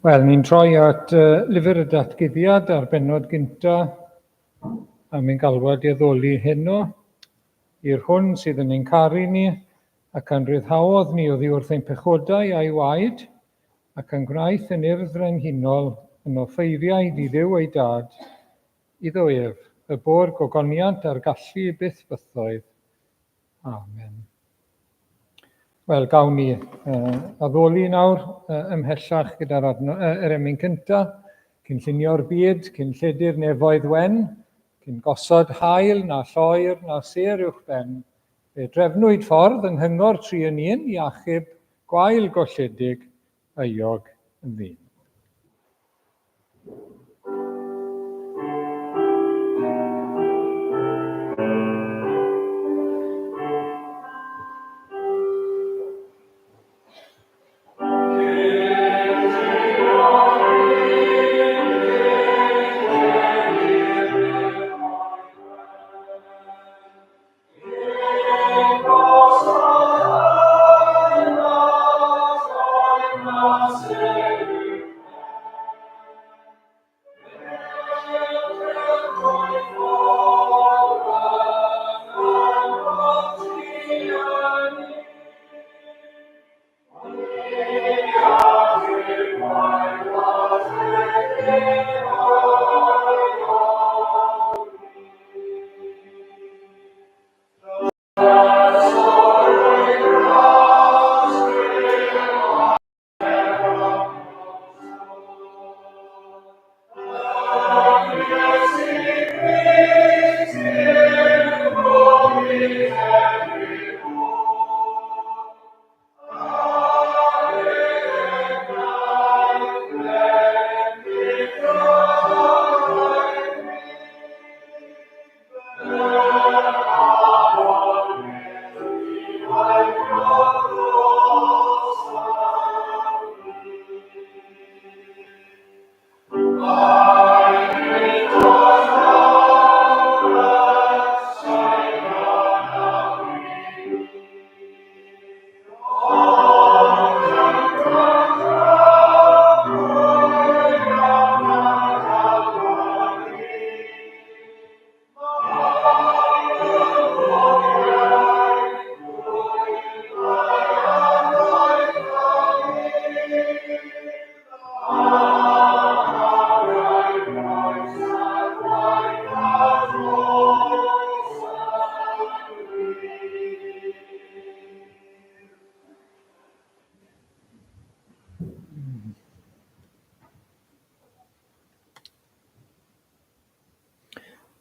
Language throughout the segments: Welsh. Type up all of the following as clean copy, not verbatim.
Wel, ni'n troi at uh, lyfr y datguddiad a'r bennod gynta am ein galwad i addoli heno, i'r hwn sydd yn ein caru ni ac a'n rhyddhaodd ni oddi wrth ein pechodau a'i waed, ac a'n gwnaeth yn urdd frenhinol yn offeiriaid i Dduw ei dad, iddo ef, y bo'r gogoniant a'r gallu byth bythoedd. Amen. Wel, gawn ni uh, addoli nawr uh, ymhellach gyda'r uh, yr emyn cyntaf, cyn llunio'r byd, cyn lledu'r nefoedd wen, cyn gosod hael na lloer na sêr uwch ben, fe drefnwyd ffordd yng nghyngor tri yn un i achub gwael golledig euog yn ddyn.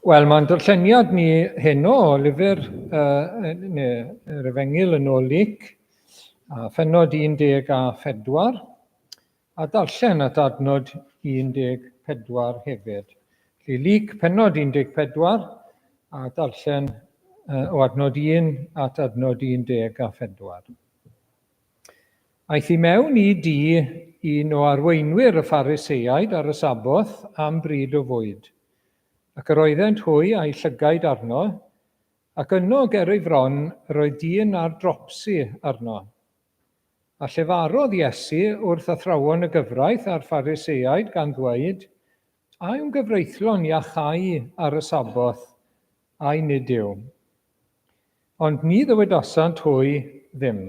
Wel, mae'n darlleniad ni heno o lyfr uh, neu, yr Efengyl yn ôl Luc, a phenod 14, a darllen at adnod 14 hefyd. Felly Luc pennod 14, a darllen uh, o adnod 1 at adnod 14. Aeth i mewn i dŷ un o arweinwyr y Phariseaid ar y Saboth am bryd o fwyd. Ac yr oeddent hwy a'u llygaid arno, ac yno ger ei fron yr oedd dyn â'r dropsi arno. A llefarodd Iesu wrth athrawon y gyfraith a'r Phariseaid gan ddweud, A yw'n gyfreithlon iachau ar y Saboth, ai nid yw? Ond ni ddywedasant hwy ddim.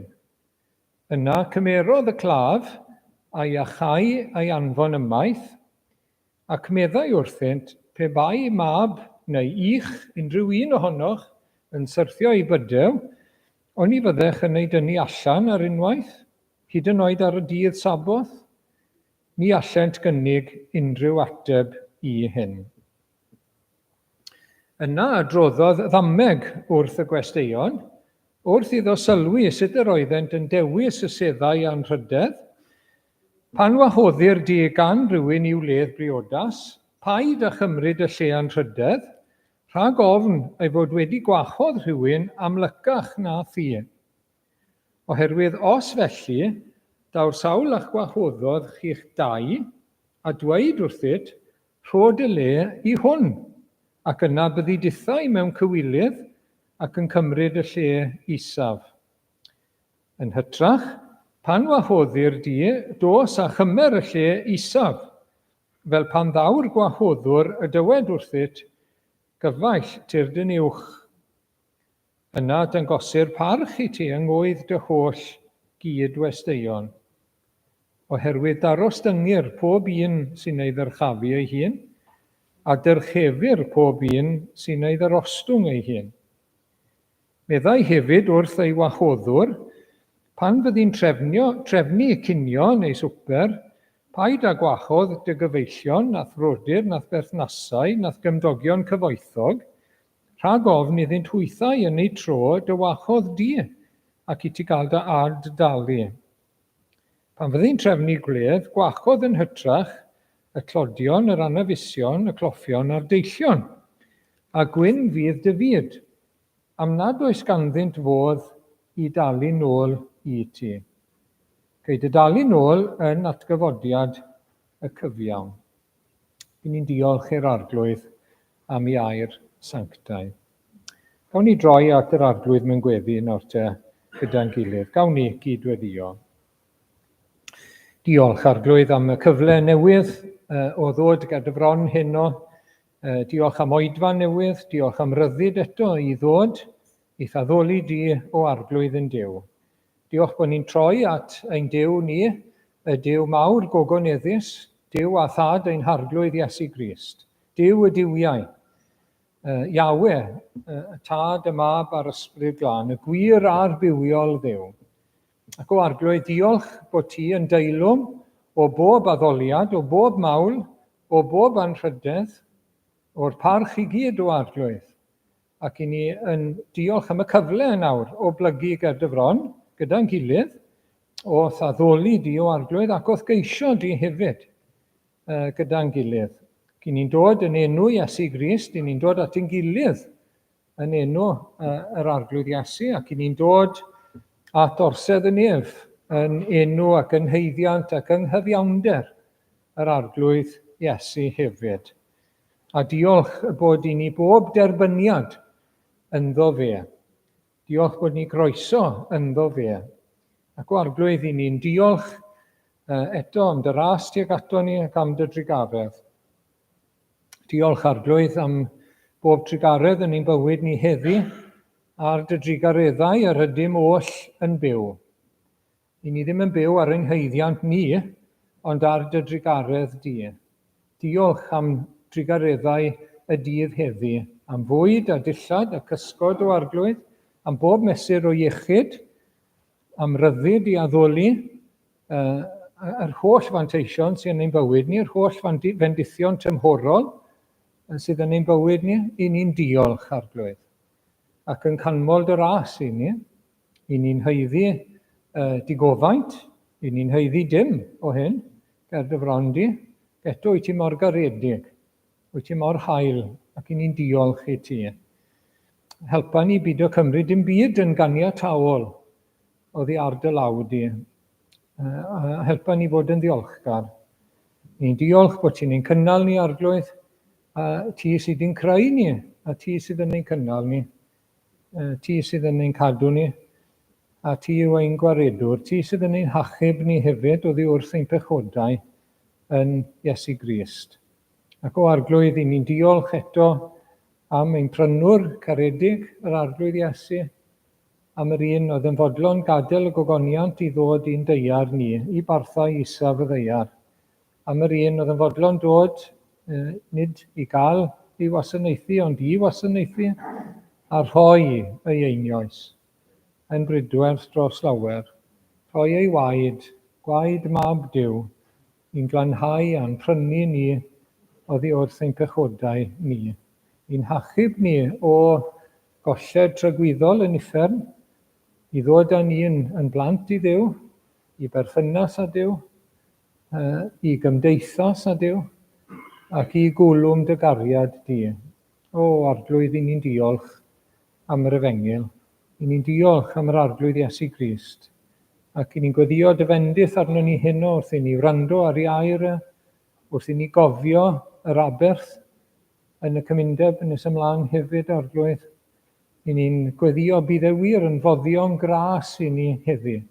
Yna cymerodd y claf a'i achau a'i anfon ymaith, ac meddai wrthynt, Pe bai mab neu ych unrhyw un ohonoch yn syrthio i bydew, oni fyddech yn ei dynnu allan ar unwaith, hyd yn oed ar y dydd Saboth? Ni allent gynnig unrhyw ateb i hyn. Yna adroddodd ddameg wrth y gwesteion, wrth iddo sylwi sut yr oeddent yn dewis y seddau anrhydedd. Pan wahoddir di gan rywun i'w wledd briodas, paid â chymryd y lle anrhydedd, rhag ofn ei fod wedi gwahodd rhywun amlycach na thi. Oherwydd os felly, daw'r sawl a'ch gwahoddodd chi'ch dau, a dweud wrthyt, Rho dy le i hwn, ac yna byddi dithau mewn cywilydd ac yn cymryd y lle isaf. Yn hytrach, Pan wahoddir di, dos a chymer y lle isaf, fel pan ddaw'r gwahoddwr y dywed wrthyt, Gyfaill, tyrd yn uwch. Yna dangosir parch i ti yng ngwydd dy holl gyd-westeion. Oherwydd darostyngir pob un sy'n ei ddyrchafu ei hun, a dyrchefir pob un sy'n ei ddarostwng ei hun. Meddai hefyd wrth ei wahoddwr, Pan fyddi'n trefnio, trefnu cinio neu swper, paid â gwahodd dy gyfeillion, na'th frodyr, na'th berthnasau, na'th gymdogion cyfoethog, rhag ofn iddynt hwythau yn eu tro dy wahodd di, ac i ti gael dy ad-dalu. Pan fyddi'n trefnu gwledd, gwahodd yn hytrach y tlodion, yr anafusion, y cloffion a'r deillion, a gwyn fydd dy fyd, am nad oes ganddynt fodd i dalu nôl i ti. Cei dy dalu nôl yn atgyfodiad y cyfiawn. Dyn ni'n diolch i'r Arglwydd am ei air sanctaidd. Gawn ni droi at yr Arglwydd mewn gweddi nawr te gyda'n gilydd. Gawn ni gyd-weddio. Diolch, Arglwydd, am y cyfle newydd o ddod ger dy fron heno. Diolch am oedfa newydd, diolch am ryddid eto i ddod i'th addoli di o Arglwydd yn Duw. Diolch bod ni'n troi at ein Duw ni, y Duw mawr gogoneddus, Duw a Thad ein Harglwydd Iesu Grist, Duw y duwiau, Yahweh, y Tad, y Mab a'r Ysbryd Glân, y gwir a'r bywiol Dduw. Ac o Arglwydd, diolch bod ti yn deilwng o bob addoliad, o bob mawl, o bob anrhydedd, o'r parch i gyd o Arglwydd. Ac i ni yn diolch am y cyfle yn awr o blygu ger dy fron gyda'n gilydd, o'th addoli di o Arglwydd ac o'th geisio di hefyd gyda'n gilydd. Ac i ni'n dod yn enw Iesu Grist, i ni'n dod at ein gilydd yn enw yr Arglwydd Iesu, ac i ni'n dod at orsedd y nef yn enw ac yn haeddiant ac yng nghyfiawnder yr Arglwydd Iesu hefyd. A diolch y bod i ni bob derbyniad ynddo fe. Diolch bod ni groeso ynddo fe. Ac o Arglwydd, i ni'n diolch eto am dy ras tuag ato ni ac am dy drugaredd. Diolch, Arglwydd, am bob trugaredd yn ein bywyd ni heddi, a'r dy drugareddau yr ydym oll yn byw. I ni ddim yn byw ar ein haeddiant ni, ond ar dy drugaredd di. Diolch am drugareddau y dydd heddi, am fwyd a dillad a cysgod o Arglwydd, am bob mesur o iechyd, am ryddid i addoli, yr holl fanteision sydd yn ein bywyd ni, yr holl fendithion tymhorol sydd yn ein bywyd ni, i ni'n diolch, Arglwydd, ac yn canmol dy ras i ni, i ni'n haeddu digofaint, i ni'n haeddu dim o hyn, ger dy fron di, eto wyt ti mor garedig, wyt ti mor hael, ac i ni'n diolch i ti. Helpa ni bido cymryd dim byd yn ganiataol oddi ar dy law di. A helpa ni fod yn ddiolchgar. Ni'n diolch bod ti'n ein cynnal ni, Arglwydd, a ti sydd yn creu ni, a ti sydd yn ein cynnal ni, ti sydd yn ein cadw ni, a ti yw ein gwaredwr, ti sydd yn ein hachub ni hefyd oddi wrth ein pechodau yn Iesu Grist. Ac o Arglwydd, i ni'n diolch eto am ein prynwr caredig, yr Arglwydd Iesu, am yr un oedd yn fodlon gadael y gogoniant i ddod i'n daear ni, i barthau isaf y ddaear, am yr un oedd yn fodlon dod, nid i gael ei wasanaethu, ond i wasanaethu, a rhoi ei einioes yn bridwerth dros lawer, rhoi ei waed, gwaed Mab Duw, i'n glanhau a'n prynu ni oddi wrth ein pechodau ni, i'n hachub ni o golled tragwyddol yn uffern, i ddod â ni yn, yn blant i Dduw, i berthynas â Duw, i gymdeithas â Duw, ac i gwlwm dy gariad di. O, Arglwydd, i ni'n diolch am yr efengyl. I ni'n diolch am yr Arglwydd Iesu Grist. Ac i ni'n gweddio dy fendith arno ni heno wrth i ni wrando ar ei air e, wrth i ni gofio yr aberth yn y cymundeb nes ymlaen hefyd, Arglwydd. I ni'n gweddio bydd e wir yn foddion gras i ni heddi.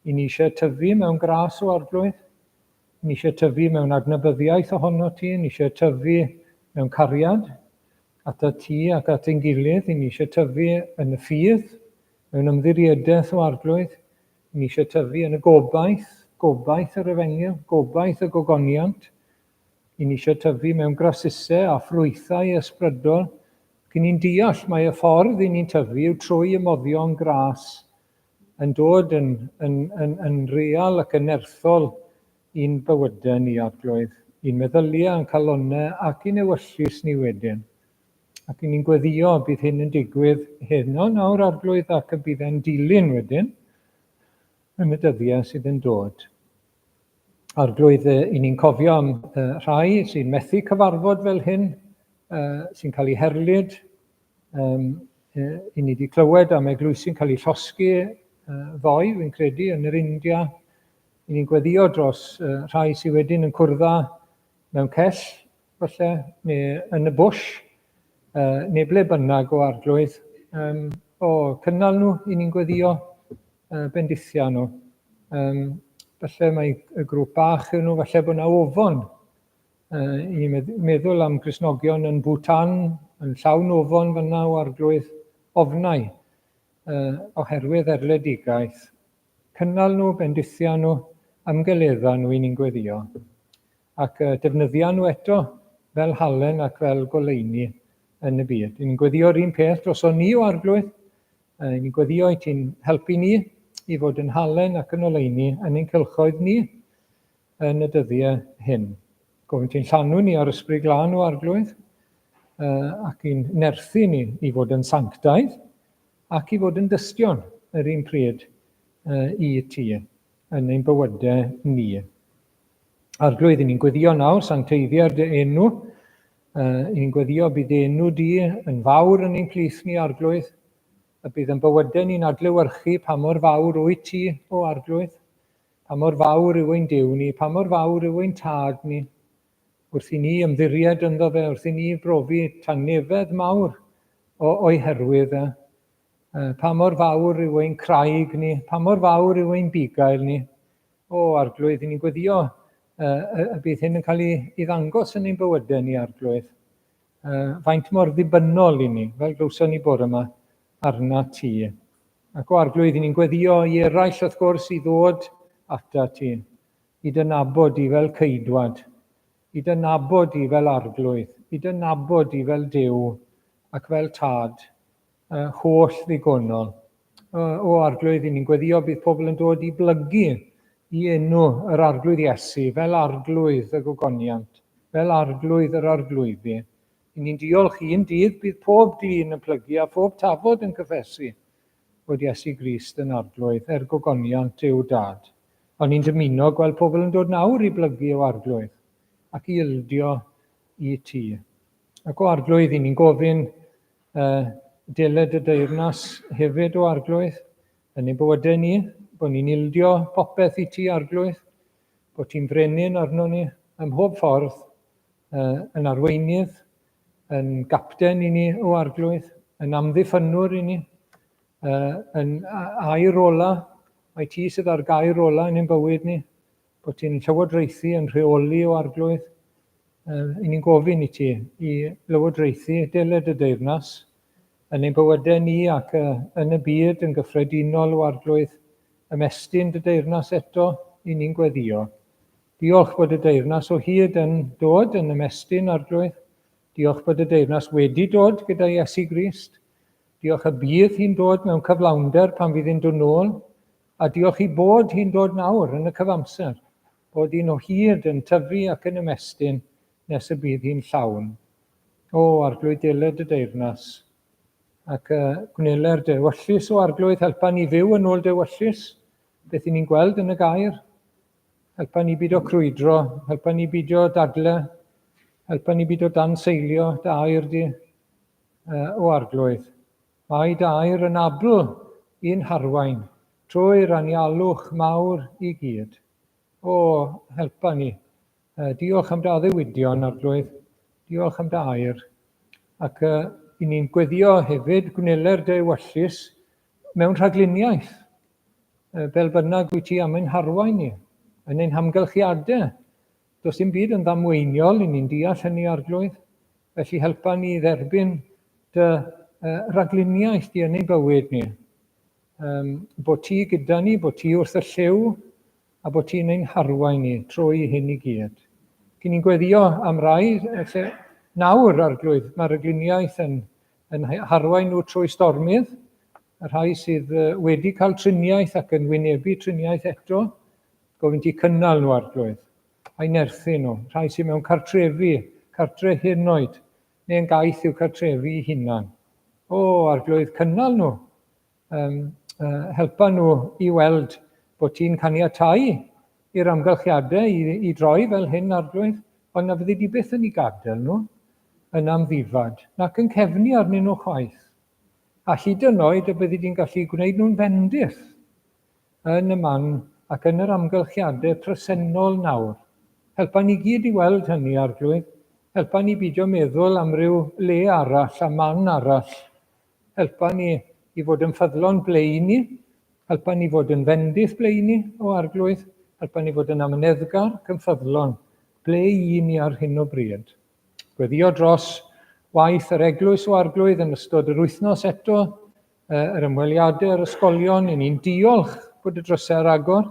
I ni eisiau tyfu mewn gras o Arglwydd. I ni eisiau tyfu mewn adnabyddiaeth ohono ti. I ni eisiau tyfu mewn cariad ata ti ac at ein gilydd. I ni eisiau tyfu yn y ffydd, mewn ymddiriedaeth o Arglwydd. I ni eisiau tyfu yn y gobaith, gobaith yr efengyl, gobaith y gogoniant. I ni eisiau tyfu mewn grasusau a ffrwythau ysbrydol. Ac i ni'n deall mai y ffordd i ni'n tyfu yw trwy y moddion gras yn dod yn, yn, yn, yn real ac yn nerthol i'n bywydau ni, Arglwydd, i'n meddyliau, a'n calonnau ac i'n ewyllys ni wedyn. Ac i ni'n gweddio bydd hyn yn digwydd heno nawr, Arglwydd, ac y bydd e'n dilyn wedyn yn y dyddiau sydd yn dod. Arglwydd, i ni'n cofio am rhai sy'n methu cyfarfod fel hyn, sy'n cael eu herlid. I ni wedi clywed am eglwysi'n cael eu llosgi ddoe, fi'n credu, yn yr India. I ni'n gweddio dros rhai sydd wedyn yn cwrdda mewn cell, falle, neu yn y bush, neu ble bynnag o Arglwydd. O, cynnal nhw, i ni'n gweddio bendithia nhw. Falle mae y grŵp bach yw nhw, falle bod yna ofon. I ni'n meddwl am Gristnogion yn Bhutan, yn llawn ofon fyna o Arglwydd, ofnau, oherwydd erledigaeth. Cynnal nhw, bendithia nhw, ymgeledda nhw i ni'n gweddio. Ac defnyddia nhw eto fel halen ac fel goleuni yn y byd. Ni'n gweddïo'r un peth droson ni o Arglwydd. Ni'n gweddio i ti'n helpu ni i fod yn halen ac yn oleuni yn ein cylchoedd ni yn y dyddiau hyn. Gofyn ti'n llanw ni ar Ysbryd Glân o Arglwydd ac i'n nerthu ni i fod yn sanctaidd ac i fod yn dystion yr un pryd i ti yn ein bywydau ni. Arglwydd, i ni'n gweddio nawr, sancteiddier dy enw. I ni'n gweddio bydd dy enw di yn fawr yn ein plith ni, Arglwydd, y bydd yn bywydau ni'n adlewyrchu pa mor fawr wyt ti, o Arglwydd, pa mor fawr yw ein Duw ni, pa mor fawr yw ein Tad ni, wrth i ni ymddiried ynddo fe, wrth i ni brofi tangnefedd mawr o, o'i herwydd e. Pa mor fawr yw ein craig ni, pa mor fawr yw ein bugail ni. O, Arglwydd, i ni'n gweddio y bydd hyn yn cael ei, ei ddangos yn ein bywydau ni, Arglwydd. Faint mor ddibynnol i ni, fel glywson ni bore yma, arna ti. Ac o Arglwydd, i ni'n gweddio i eraill, wrth gwrs, i ddod ata ti, i dy nabod di fel ceidwad, i dy nabod di fel Arglwydd, i dy nabod di fel Duw ac fel Tad, holl ddigonol. O Arglwydd, i ni'n gweddio bydd pobl yn dod i blygu i enw yr Arglwydd Iesu fel Arglwydd y gogoniant, fel Arglwydd yr Arglwyddi. I ni'n diolch un dydd bydd pob glin yn plygu a phob tafod yn cyffesu bod Iesu Grist yn Arglwydd er gogoniant Duw Dad. Ond ni'n dymuno gweld pobl yn dod nawr i blygu o Arglwydd ac i ildio i ti. Ac o Arglwydd, i ni'n gofyn Deled y deyrnas hefyd o Arglwydd, yn ein bywydau ni, bod ni'n ildio popeth i ti, Arglwydd, bod ti'n frenin arno ni ym mhob ffordd, yn arweinydd, yn gapten i ni o Arglwydd, yn amddiffynnwr i ni, yn air ola, mae ti sydd â'r gair ola yn ein bywyd ni, bod ti'n llywodraethu, yn rheoli o Arglwydd. I ni'n gofyn i ti i lywodraethu deled y deyrnas yn ein bywydau ni ac yn y byd yn gyffredinol o Arglwydd, ymestyn dy deyrnas eto i ni'n gweddio. Diolch bod y deyrnas o hyd yn dod yn ymestyn, Arglwydd. Diolch bod y deyrnas wedi dod gyda Iesu Grist. Diolch y bydd hi'n dod mewn cyflawnder pan fydd hi'n dod nôl. A diolch i bod hi'n dod nawr yn y cyfamser, bod hi'n o hyd yn tyfu ac yn ymestyn nes y bydd hi'n llawn. O, Arglwydd deled y deyrnas, ac uh, gwneler dy ewyllys, o Arglwydd, helpa ni fyw yn ôl dy ewyllys, beth i ni'n gweld yn y gair. Helpa ni bido crwydro, helpa ni bido dadle, helpa ni bido danseilio dy air di, uh, o Arglwydd. Mae dy air yn abl i'n harwain trwy'r anialwch mawr i gyd. O, helpa ni. Diolch am dy addewidion, Arglwydd. Diolch am dy air. Ac uh, i ni'n gweddio hefyd, gwneler dy ewyllys mewn rhagluniaeth. Fel bynnag wyt ti am ein harwain ni, yn ein hamgylchiadau. Does dim byd yn ddamweiniol i ni'n deall hynny, Arglwydd. Felly helpa ni i dderbyn dy ragluniaeth di yn ein bywyd ni. Bod ti gyda ni, bod ti wrth y llyw, a bod ti'n ein harwain ni trwy hyn i gyd. Cyn ni'n gweddio am rai, lle nawr, Arglwydd, mae'r ragluniaeth yn, yn harwain nhw trwy stormydd, y rhai sydd wedi cael triniaeth ac yn wynebu triniaeth eto, gofyn ti cynnal nhw, Arglwydd, a'i nerthu nhw, rhai sydd mewn cartrefi, cartre henoed, neu yn gaeth i'w cartrefi i hunan. O, Arglwydd, cynnal nhw, helpa nhw i weld bod ti'n caniatáu i'r amgylchiadau i, i droi fel hyn, Arglwydd, ond na fyddi di byth yn ei gadael nhw yn amddifad, nac yn cefnu arnyn nhw chwaith. A hyd yn oed y byddi di'n gallu gwneud nhw'n fendith yn y man ac yn yr amgylchiadau presennol nawr. Helpa ni gyd i weld hynny, Arglwydd. Helpa ni beidio meddwl am ryw le arall a man arall. Helpa ni i fod yn ffyddlon ble i ni. Helpa ni fod yn fendith ble i ni, o Arglwydd. Helpa ni fod yn amyneddgar ac yn ffyddlon ble i ni ar hyn o bryd. Gweddio dros waith yr eglwys o Arglwydd yn ystod yr wythnos eto, yr ymweliadau yr ysgolion. I ni'n diolch bod y drysau ar agor.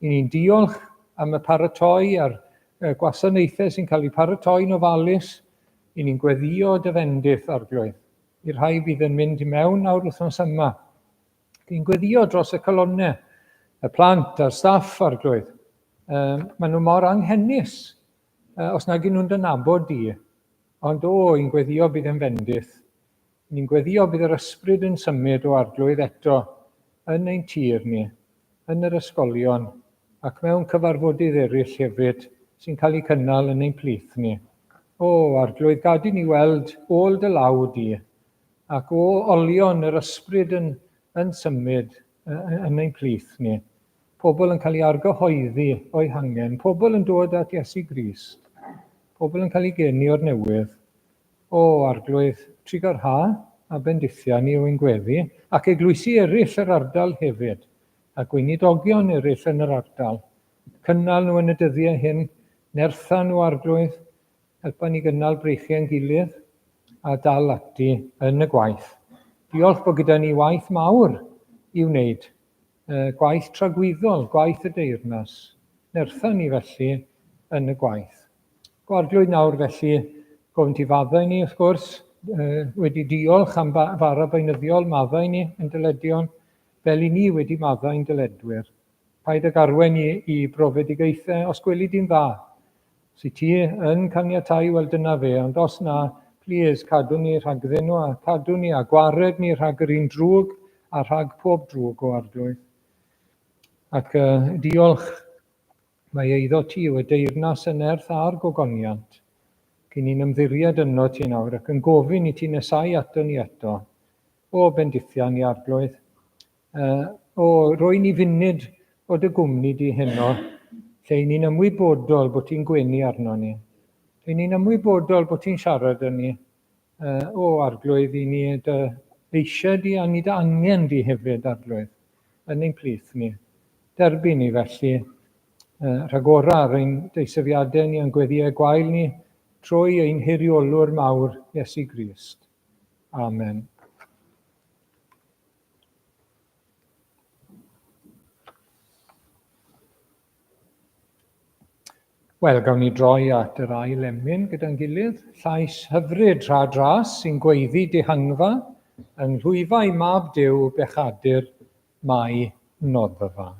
I ni'n diolch am y paratoi a'r gwasanaethau sy'n cael eu paratoi'n ofalus. I ni'n gweddio dy fendith, Arglwydd, i'r rhai fydd yn mynd i mewn nawr wythnos yma. Fi'n gweddio dros y colonnau, y plant a'r staff, Arglwydd. Maen nhw mor anghenus os nag y'n nhw'n dy nabod di. Ond o, i'n gweddio bydd yn fendith. Ni'n gweddio bydd yr ysbryd yn symud o Arglwydd eto yn ein tir ni, yn yr ysgolion ac mewn cyfarfodydd eraill hefyd sy'n cael eu cynnal yn ein plith ni. O, Arglwydd, gad i ni weld ôl dy law di, ac o olion yr ysbryd yn, yn symud yn ein plith ni. Pobl yn cael ei argyhoeddi o'i hangen, pobl yn dod at Iesu Grist, pobl yn cael ei geni o'r newydd. O, Arglwydd, trugarha a bendithia ni yw ein gweddi, ac eglwysi eraill yr ardal hefyd, a gweinidogion eraill yn yr ardal. Cynnal nhw yn y dyddiau hyn, nertha nhw, Arglwydd, helpa ni gynnal breichiau'n gilydd a dal ati yn y gwaith. Diolch bod gyda ni waith mawr i wneud, gwaith tragwyddol, gwaith y deyrnas. Nertha ni felly yn y gwaith. Gwarglwyd nawr felly, gofyn ti faddau ni wrth gwrs, wedi diolch am fara beunyddiol, maddau ni yn dyledion, fel i ni wedi maddau'n dyledwyr. Paid ag arwain ni i brofedigaethau, os gweli di'n dda. Os wyt ti yn caniatáu, wel dyna fe, ond os na, plîs cadw ni rhagddyn nhw a cadw ni a gwared ni rhag yr un drwg a rhag pob drwg o Arglwydd. Ac diolch, mae eiddo ti yw y deyrnas y nerth a'r gogoniant. Cyn ni'n ymddiried yno ti nawr ac yn gofyn i ti nesau ato ni eto. O bendithian i Arglwydd. O, roi ni funud o dy gwmni di heno, lle i ni'n ymwybodol bod ti'n gwenu arno ni. Lle i ni'n ymwybodol bod ti'n siarad â ni. O, Arglwydd, i ni dy eisiau di a ni dy angen di hefyd, Arglwydd, yn ein plith ni. Derbyn ni felly, rhagora ar ein deisyfiadau ni a'n gweddïau gwael ni, trwy ein hiriolwr mawr, Iesu Grist. Amen. Wel, gawn ni droi at yr ail emyn gyda'n gilydd. Llais hyfryd rha dras sy'n gweiddi dihangfa yng nghlwyfau mab Duw bechadur mae noddfa.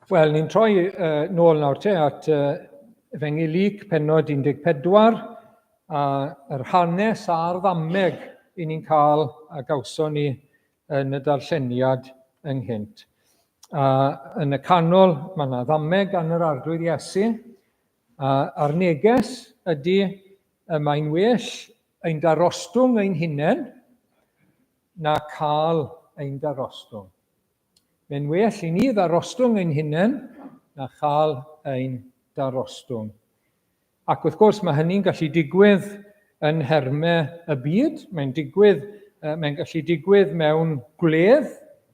Wel, ni'n troi uh, nôl nawr te at uh, Efengyl Luc, pennod 14, a yr hanes a'r ddameg i ni'n cael a gawson ni yn y darlleniad ynghynt. A yn y canol, mae yna ddameg gan yr Arglwydd Iesu, a, a'r neges ydy y mae'n well ein darostwng ein hunain na cael ein darostwng. Mae'n well i ni ddarostwng ein hunain na chael ein darostwng. Ac wrth gwrs mae hynny'n gallu digwydd yn nhermau y byd, mae'n digwydd, mae'n gallu digwydd mewn gwledd,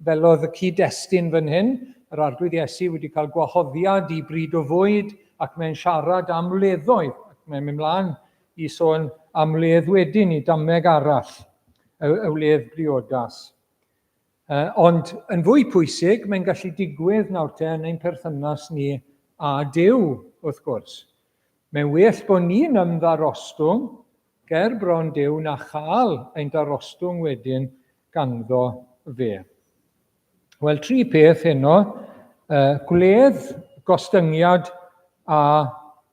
fel oedd y cyd-destun fan hyn, yr Arglwydd Iesu wedi cael gwahoddiad i bryd o fwyd ac mae'n siarad am wleddoedd, ac mae'n mynd mlaen i sôn am wledd wedyn i dameg arall, y, y wledd briodas. Ond yn fwy pwysig, mae'n gallu digwydd nawr te yn ein perthynas ni â Duw, wrth gwrs. Mae'n well bod ni'n ymddarostwng ger bron Duw na chael ein darostwng wedyn ganddo fe. Wel, tri peth heno, uh, gwledd, gostyngiad a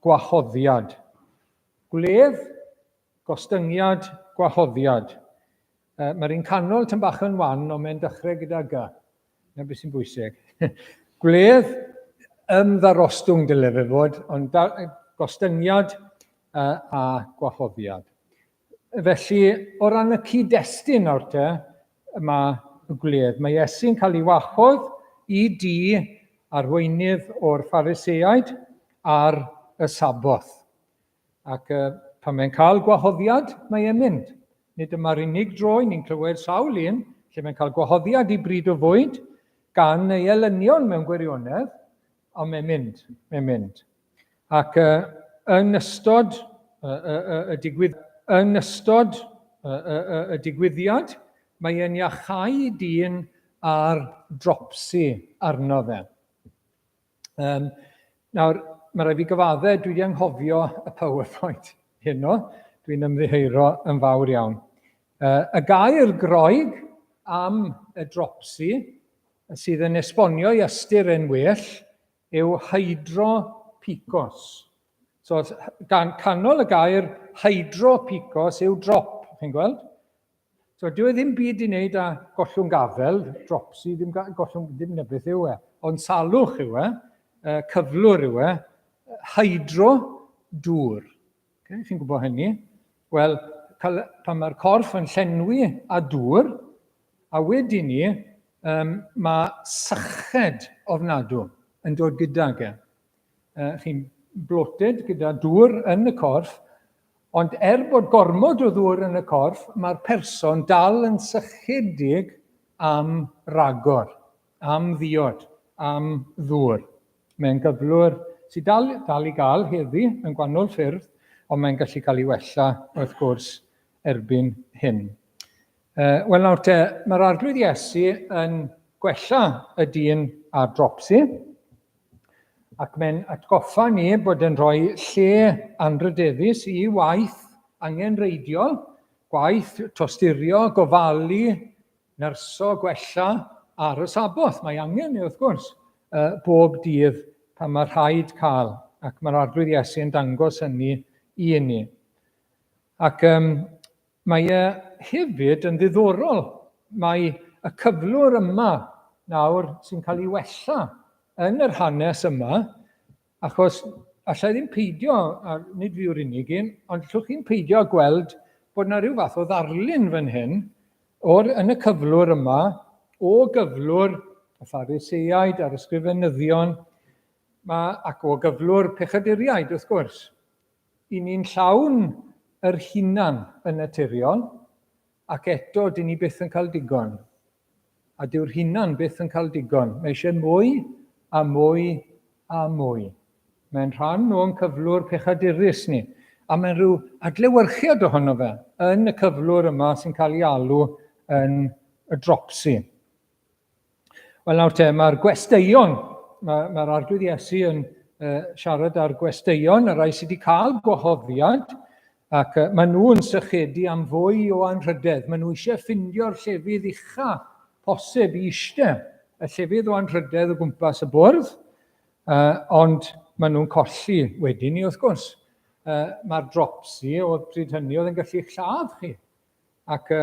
gwahoddiad. Gwledd, gostyngiad, gwahoddiad. Uh, Mae'r un canol tyn bach yn wan, ond mae'n dechrau gyda G. Na beth sy'n bwysig. Gwledd ymddarostwng dyle fe fod, ond da, gostyngiad uh, a gwahoddiad. Felly, o ran y cyd-destun nawr te, mae y gwledd. Mae Iesu'n cael ei wahodd i di arweinydd o'r Phariseaid ar y Saboth. Ac uh, pan mae'n cael gwahoddiad, mae e'n mynd. Nid dyma'r unig dro i ni'n clywed sawl un lle mae'n cael gwahoddiad i bryd o fwyd gan ei elynion mewn gwirionedd, ond mae'n mynd, mae'n mynd. Ac uh, yn ystod uh, uh, uh, y digwydd, yn ystod uh, uh, uh, y digwyddiad, mae e'n iachau dyn ar dropsi arno fe. Um, nawr, mae rhaid fi gyfadde, dwi wedi anghofio y PowerPoint heno. Dwi'n ymddiheuro yn fawr iawn. Uh, y gair Groeg am y dropsi sydd yn esbonio i ystyr yn well yw hydropicos. So, gan canol y gair hydropicos yw drop, chi'n gweld? So, dyw e ddim byd i wneud â gollwng gafel, dropsy, ddim gollwng, ddim na beth yw e, ond salwch yw e, cyflwr yw e, hydro, dŵr. Okay, chi'n gwybod hynny? Wel, pan mae'r corff yn llenwi â dŵr, a wedyn ni, um, mae syched ofnadw yn dod gydag e. Chi'n bloated gyda dŵr yn y corff, ond er bod gormod o ddŵr yn y corff, mae'r person dal yn sychedig am ragor, am ddiod, am ddŵr. Mae'n gyflwr sydd dal, dal i gael heddi yn gwahanol ffyrdd, ond mae'n gallu cael ei wella, wrth gwrs, erbyn hyn. Wel nawr te, mae'r Arglwydd Iesu yn gwella y dyn ar dropsi, ac mae'n atgoffa ni bod yn rhoi lle anrhydeddus i waith angenrheidiol, gwaith tosturio, gofalu, nyrsio, gwella ar y Saboth. Mae angen ni, wrth gwrs, bob dydd pan mae rhaid cael, ac mae'r Arglwydd Iesu yn dangos hynny i ni. Ac um, Mae e hefyd yn ddiddorol mai y cyflwr yma nawr sy'n cael ei wella yn yr hanes yma, achos allai ddim peidio, a nid fi yw'r unig un, ond allwch chi'n peidio â gweld bod yna rhyw fath o ddarlun fan hyn o'r, yn y cyflwr yma, o gyflwr y Phariseaid a'r ysgrifenyddion, ma, ac o gyflwr pechaduriaid, wrth gwrs. I ni'n llawn yr hunan yn naturiol, ac eto dyn ni byth yn cael digon. A dyw'r hunan byth yn cael digon. Mae eisiau mwy a mwy a mwy. Mae'n rhan o'n cyflwr pechadurus ni. A mae'n rhyw adlewyrchiad ohono fe yn y cyflwr yma sy'n cael ei alw yn y dropsy. Wel nawr te, mae'r gwesteion, mae'r mae Arglwydd Iesu yn siarad â'r gwesteion, y rhai sydd wedi cael gwahoddiad, ac maen nhw'n sychedu am fwy o anrhydedd. Maen nhw eisiau ffindio'r llefydd ucha posib i eistedd, y llefydd o anrhydedd o gwmpas y bwrdd, ond maen nhw'n colli wedyn ni wrth gwrs. Mae'r dropsy o'r pryd hynny oedd yn gallu lladd chi. Ac y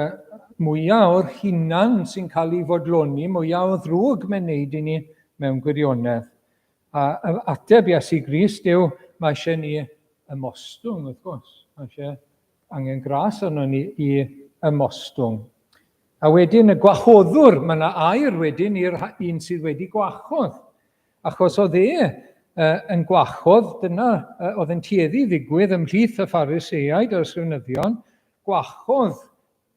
mwyaf o'r hunan sy'n cael ei fodloni, mwyaf o ddrwg mae'n neud i ni mewn gwirionedd. A ateb Iesu Grist yw, mae eisiau ni ymostwng, wrth gwrs. Mae eisiau angen gras arno ni i ymostwng. A wedyn y gwahoddwr, mae yna air wedyn i'r un sydd wedi gwahodd. Achos oedd e yn gwahodd, dyna oedd yn tueddu ddigwydd ymhlith y Phariseaid a'r ysgrifenyddion, Gwahodd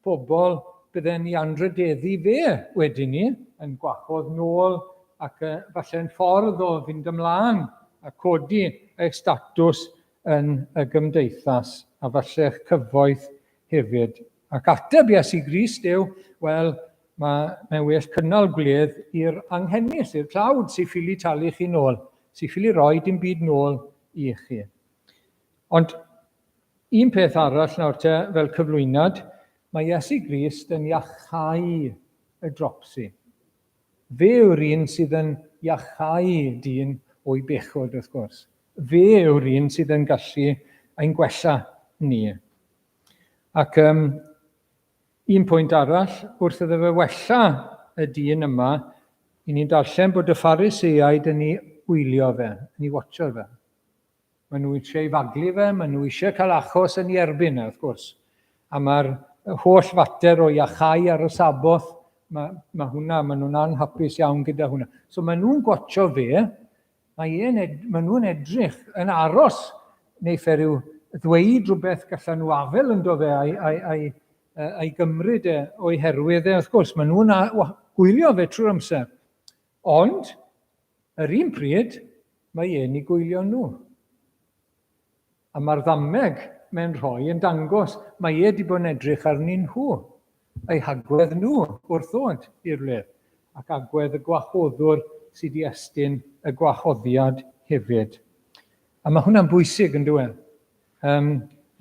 pobl bydde'n i anrhydeddu fe wedyn ni, yn gwahodd nôl ac falle'n ffordd o fynd ymlaen a codi eich statws yn y gymdeithas a falle eich cyfoeth hefyd. Ac ateb Iesu Grist yw, wel, mae, mae'n well cynnal gwledd i'r anghenus, i'r tlawd sy'n ffili talu chi nôl, sy'n ffili roi dim byd nôl i chi. Ond Un peth arall nawr te, fel cyflwyniad, mae Iesu Grist yn iachau y dropsi. Fe yw'r un sydd yn iachau dyn o'i bechod, wrth gwrs. Fe yw'r un sydd yn gallu ein gwella ni. Ac um, un pwynt arall, wrth iddo fe wella y dyn yma, i ni'n darllen bod y Phariseaid yn ei wylio fe, yn ei watcho fe. Maen nhw eisiau ei faglu fe, maen nhw eisiau cael achos yn ei erbyn e, wrth gwrs. A mae'r holl fater o iachau ar y Saboth, mae, mae hwnna, maen nhw'n anhapus iawn gyda hwnna. So maen nhw'n gwatcho fe, mae e'n ed, maen nhw'n edrych yn aros neu fe rhyw ddweud rhywbeth gallan nhw afel ynddo fe a'i, a'i, a'i, a'i gymryd e o'i herwydd e, wrth gwrs. Maen nhw'n gwylio fe trwy'r amser. Ond, yr un pryd, mae e'n eu gwylio nhw. A mae'r ddameg mae'n rhoi yn dangos mae e wedi bod yn edrych arnyn nhw, eu hagwedd nhw wrth ddod i'r wledd, ac agwedd y gwahoddwr sydd wedi estyn y gwahoddiad hefyd. A mae hwnna'n bwysig, yn dyw e? Um,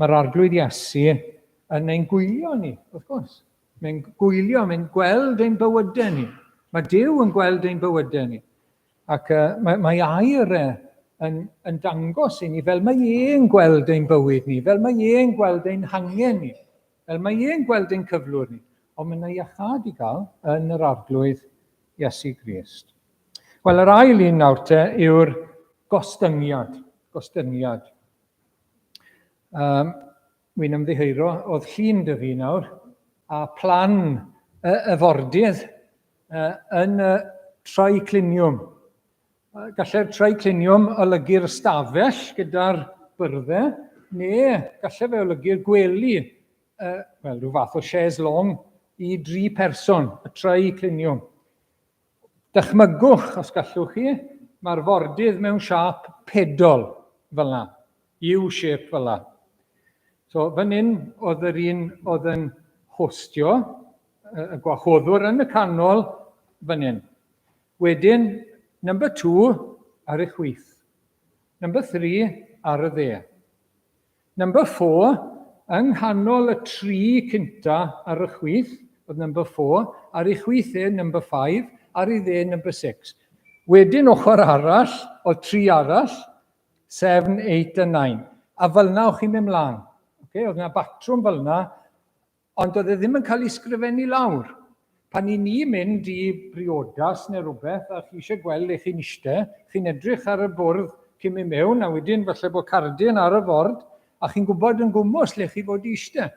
mae'r Arglwydd Iesu yn ein gwylio ni, wrth gwrs. Mae'n gwylio, mae'n gweld ein bywydau ni. Mae Duw yn gweld ein bywydau ni. Ac uh, mae, mae air e yn, yn dangos i ni fel mae e'n gweld ein bywyd ni, fel mae e'n gweld ein hangen ni, fel mae e'n gweld ein cyflwr ni. Ond mae yna iachâd i gael yn yr Arglwydd Iesu Grist. Wel, yr ail un nawr te yw'r gostyngiad. Gostyngiad. Um, Wi'n ymddiheuro, oedd llun dy fi nawr, a plan y, y fordydd yn y tricliniwm. Gallai'r tricliniwm olygu'r stafell gyda'r byrddau, neu gallai fe olygu'r gwely, wel, rhyw fath o chaise longue i dri person, y tricliniwm. Dychmygwch, os gallwch chi, mae'r fordydd mewn siâp pedol, fel yna. U-shape fel yna. So, fan hyn oedd yr un oedd yn hostio. y gwahoddwr yn y canol fan hyn. Wedyn, number 2 ar y chwith. Number 3 ar y dde. Number 4, yng nghanol y tri cynta ar y chwith, oedd number 4, ar ei chwith e number 5, ar ei dde number 6. Wedyn ochr arall, oedd tri arall, 7, 8 a 9. A fel yna o'ch chi'n mynd mlaen. Okay? Oedd yna batrwm fel yna, Ond doedd e ddim yn cael ei sgrifennu lawr. Pan i ni mynd i briodas neu rhywbeth a chi eisiau gweld le chi'n iste, chi'n edrych ar y bwrdd cyn mynd mewn a wedyn falle bod cardyn ar y ford a chi'n gwybod yn gwmws le chi fod i iste.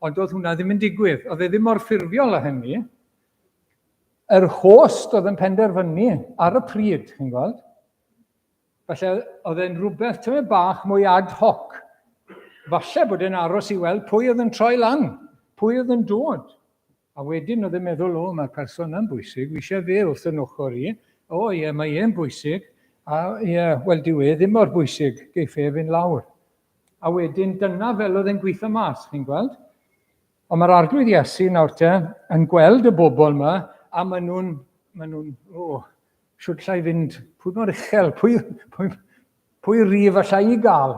Ond doedd hwnna ddim yn digwydd. Oedd e ddim mor ffurfiol â hynny. Yr host oedd yn penderfynu ar y pryd, chi'n gweld. Falle oedd e'n rhywbeth tymed bach mwy ad hoc. Falle bod e'n aros i weld pwy oedd yn troi lan, pwy oedd yn dod. A wedyn oedd e'n meddwl, o, mae'r person yna'n bwysig, fi eisiau fe wrth yn ochr i. O, ie, mae e'n bwysig. A ie, wel, dyw e ddim mor bwysig, geiff e fynd lawr. A wedyn dyna fel oedd e'n gweithio mas, chi'n gweld? Ond mae'r Arglwydd Iesu nawr te yn gweld y bobl yma, a maen nhw'n, maen nhw'n, o, Shwt llai fynd? Pwy mor uchel? Pwy, pwy, pwy rif allai i gael?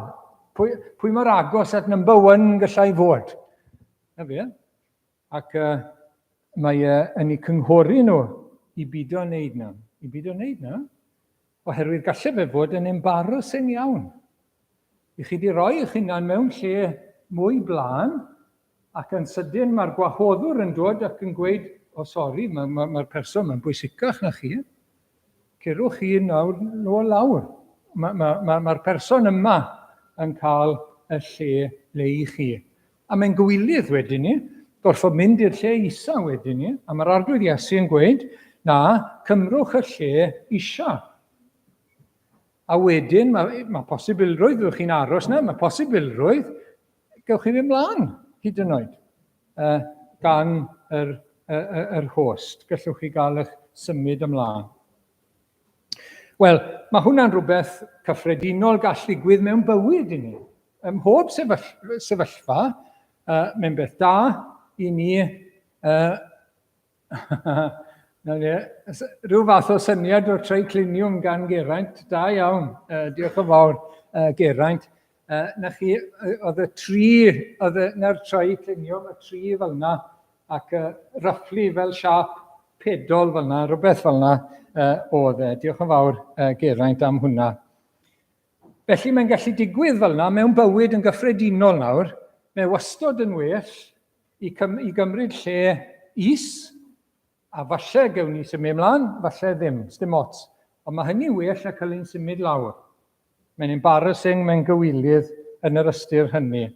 Pwy, pwy mor agos at number one gallai fod? Na fe. Ac uh, mae uh, yn eu cynghori nhw i bido wneud na. I bido wneud na. Oherwydd gallai fe fod yn embarrassing iawn. I chi di roi eich hunan mewn lle mwy blaen, Ac yn sydyn mae'r gwahoddwr yn dod ac yn gweud, o sori, mae'r ma, ma person mae'n bwysicach na chi. Cerwch chi nawr nôl lawr. Mae'r ma, ma, ma person yma yn cael y lle le i chi. A mae'n gywilydd wedyn ni, gorfod mynd i'r lle isa wedyn ni, a mae'r Arglwydd Iesu yn gweud, na, cymrwch y lle isa. A wedyn mae, mae posibilrwydd, fyddwch chi'n aros na, mae posibilrwydd gewch chi fynd mlaen, hyd yn oed, uh, gan yr, yr, yr host. Gallwch chi gael eich symud ymlaen. Wel, mae hwnna'n rhywbeth cyffredinol gall ddigwydd mewn bywyd i ni. Ym mhob sefyllfa, uh, mae'n beth da i ni uh, Na ni, rhyw fath o syniad o'r tricliniwm gan Geraint. Da iawn, uh, diolch yn fawr, uh, Geraint. Uh, na chi, oedd y tri, oedd y, na'r tricliniwm, y tri fel yna, ac uh, roughly fel siap pedol fel yna, rhywbeth fel yna uh, oedd e. Diolch yn fawr, uh, Geraint, am hwnna. Felly mae'n gallu digwydd fel yna mewn bywyd yn gyffredinol nawr. Mae wastod yn well i, cym i gymryd lle is, a falle gewn ni symud ymlaen, falle ddim, sdim ots. Ond mae hynny'n well na cael ein symud lawr. Mae'n embarrassing, mae'n gywilydd yn yr ystyr hynny.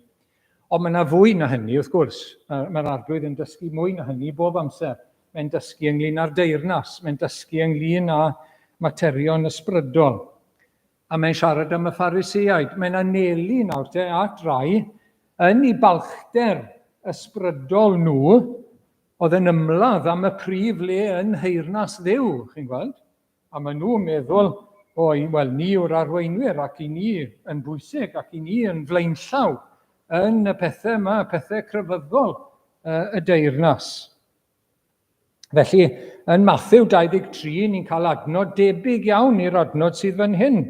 Ond mae yna fwy na hynny, wrth gwrs. Mae'r Arglwydd yn dysgu mwy na hynny bob amser. Mae'n dysgu ynglyn â'r deyrnas, mae'n dysgu ynglyn â materion ysbrydol. A mae'n siarad am y Phariseaid. Mae'n anelu nawr te at rai yn eu balchder ysbrydol nhw oedd yn ymladd am y prif le yn nheyrnas Dduw, chi'n gweld? A maen nhw'n meddwl, o, wel, ni yw'r arweinwyr ac i ni yn bwysig ac i ni yn flaenllaw yn y pethau yma, y pethau crefyddol y deyrnas. Felly, yn Matthew 23, ni'n cael adnod debyg iawn i'r adnod sydd fan hyn,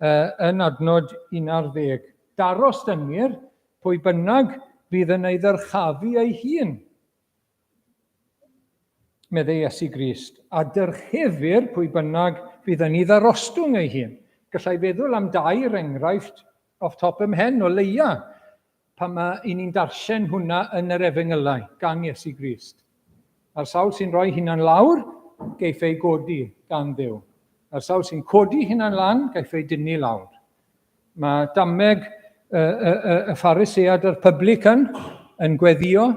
yn adnod 11. Daros dyngir pwy bynnag fydd yn ei ddyrchafu ei hun, meddai Iesu Grist, a dyrchefir pwy bynnag fydd yn ei ddarostwng ei hun. Gallai feddwl am dair enghraifft off top ym mhen o leia pan mae i ni'n darllen hwnna yn yr Efengylau gan Iesu Grist. A'r sawl sy'n rhoi hunan lawr, geiff ei godi gan Dduw. A'r sawl sy'n codi hunan lan, geiff ei dynnu lawr. Mae dameg y, y, y, y Pharisead a'r publican yn gweddio,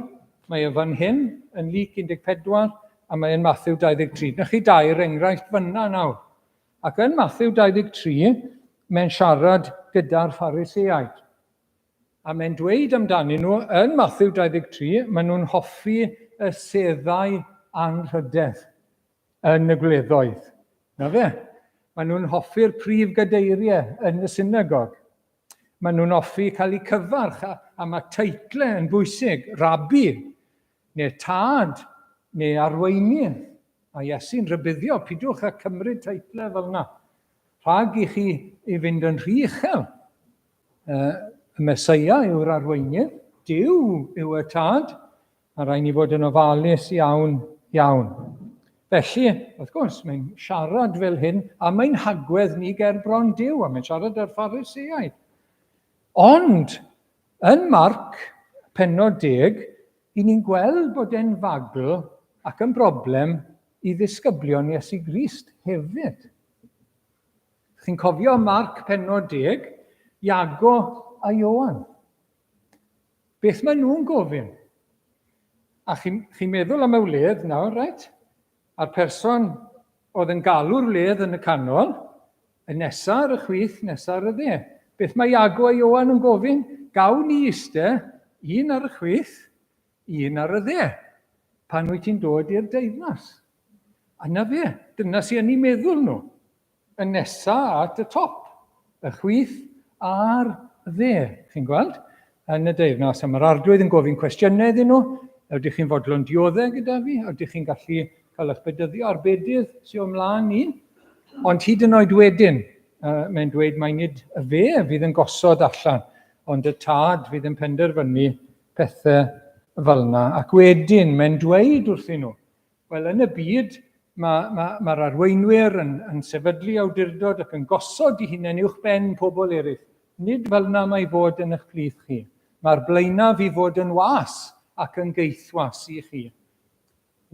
mae e fan hyn yn Luc 14 a mae yn Matthew 23. Na chi dair enghraifft fyna nawr. Ac yn Matthew 23, mae'n siarad gyda'r Phariseaid. A mae'n dweud amdanyn nhw yn Matthew 23, maen nhw'n hoffi y seddau anrhydedd yn y gwleddoedd. Na fe? Maen nhw'n hoffi'r prif gadeiriau yn y synagog. Maen nhw'n hoffi cael eu cyfarch, a, a mae teitle yn bwysig, rabi, neu tad, neu arweinydd. A Iesu'n rhybuddio, pidwch â cymryd teitlau fel yna. Rhag i chi i fynd yn rhy uchel. Y Mesoea yw'r arweinydd, Duw yw y tad, a rhaid ni fod yn ofalus iawn, iawn. Felly, wrth gwrs, mae'n siarad fel hyn am ein hagwedd ni ger bron Duw, a mae'n siarad â'r Phariseaid. Ond, yn Marc, pennod 10, i ni'n gweld bod e'n fagl ac yn broblem i ddisgyblion Iesu Grist hefyd. Chi'n cofio Marc pennod 10, Iago a Ioan. Beth maen nhw'n gofyn? A chi'n chi meddwl am y wledd nawr, reit? A'r person oedd yn galw'r wledd yn y canol, y nesa ar y chwith, nesa ar y dde. Beth mae Iago a Ioan yn gofyn? Gawn ni iste, un ar y chwith, un ar y dde, pan wyt ti'n dod i'r deyrnas. A na fe, dyna sy'n yn eu meddwl nhw. Y nesa at y top, y chwith a'r dde, chi'n gweld, yn y deyrnas. A mae'r arglwydd yn gofyn cwestiynau iddyn nhw. Ydych chi'n fodlon dioddef gyda fi? Ydych chi'n gallu cael eich bedyddio ar bedydd sy'n o mlaen ni? Ond hyd yn oed wedyn, uh, mae'n dweud mai nid y fe fydd yn gosod allan, ond y tad fydd yn penderfynu pethau fel yna. Ac wedyn mae'n dweud wrthyn nhw, Wel, yn y byd, mae'r ma, ma arweinwyr yn, yn sefydlu awdurdod ac yn gosod i hunain uwch ben pobl eraill. Nid fel yna mae fod yn eich plith chi. Mae'r blaenaf i fod yn was ac yn geithwas i chi.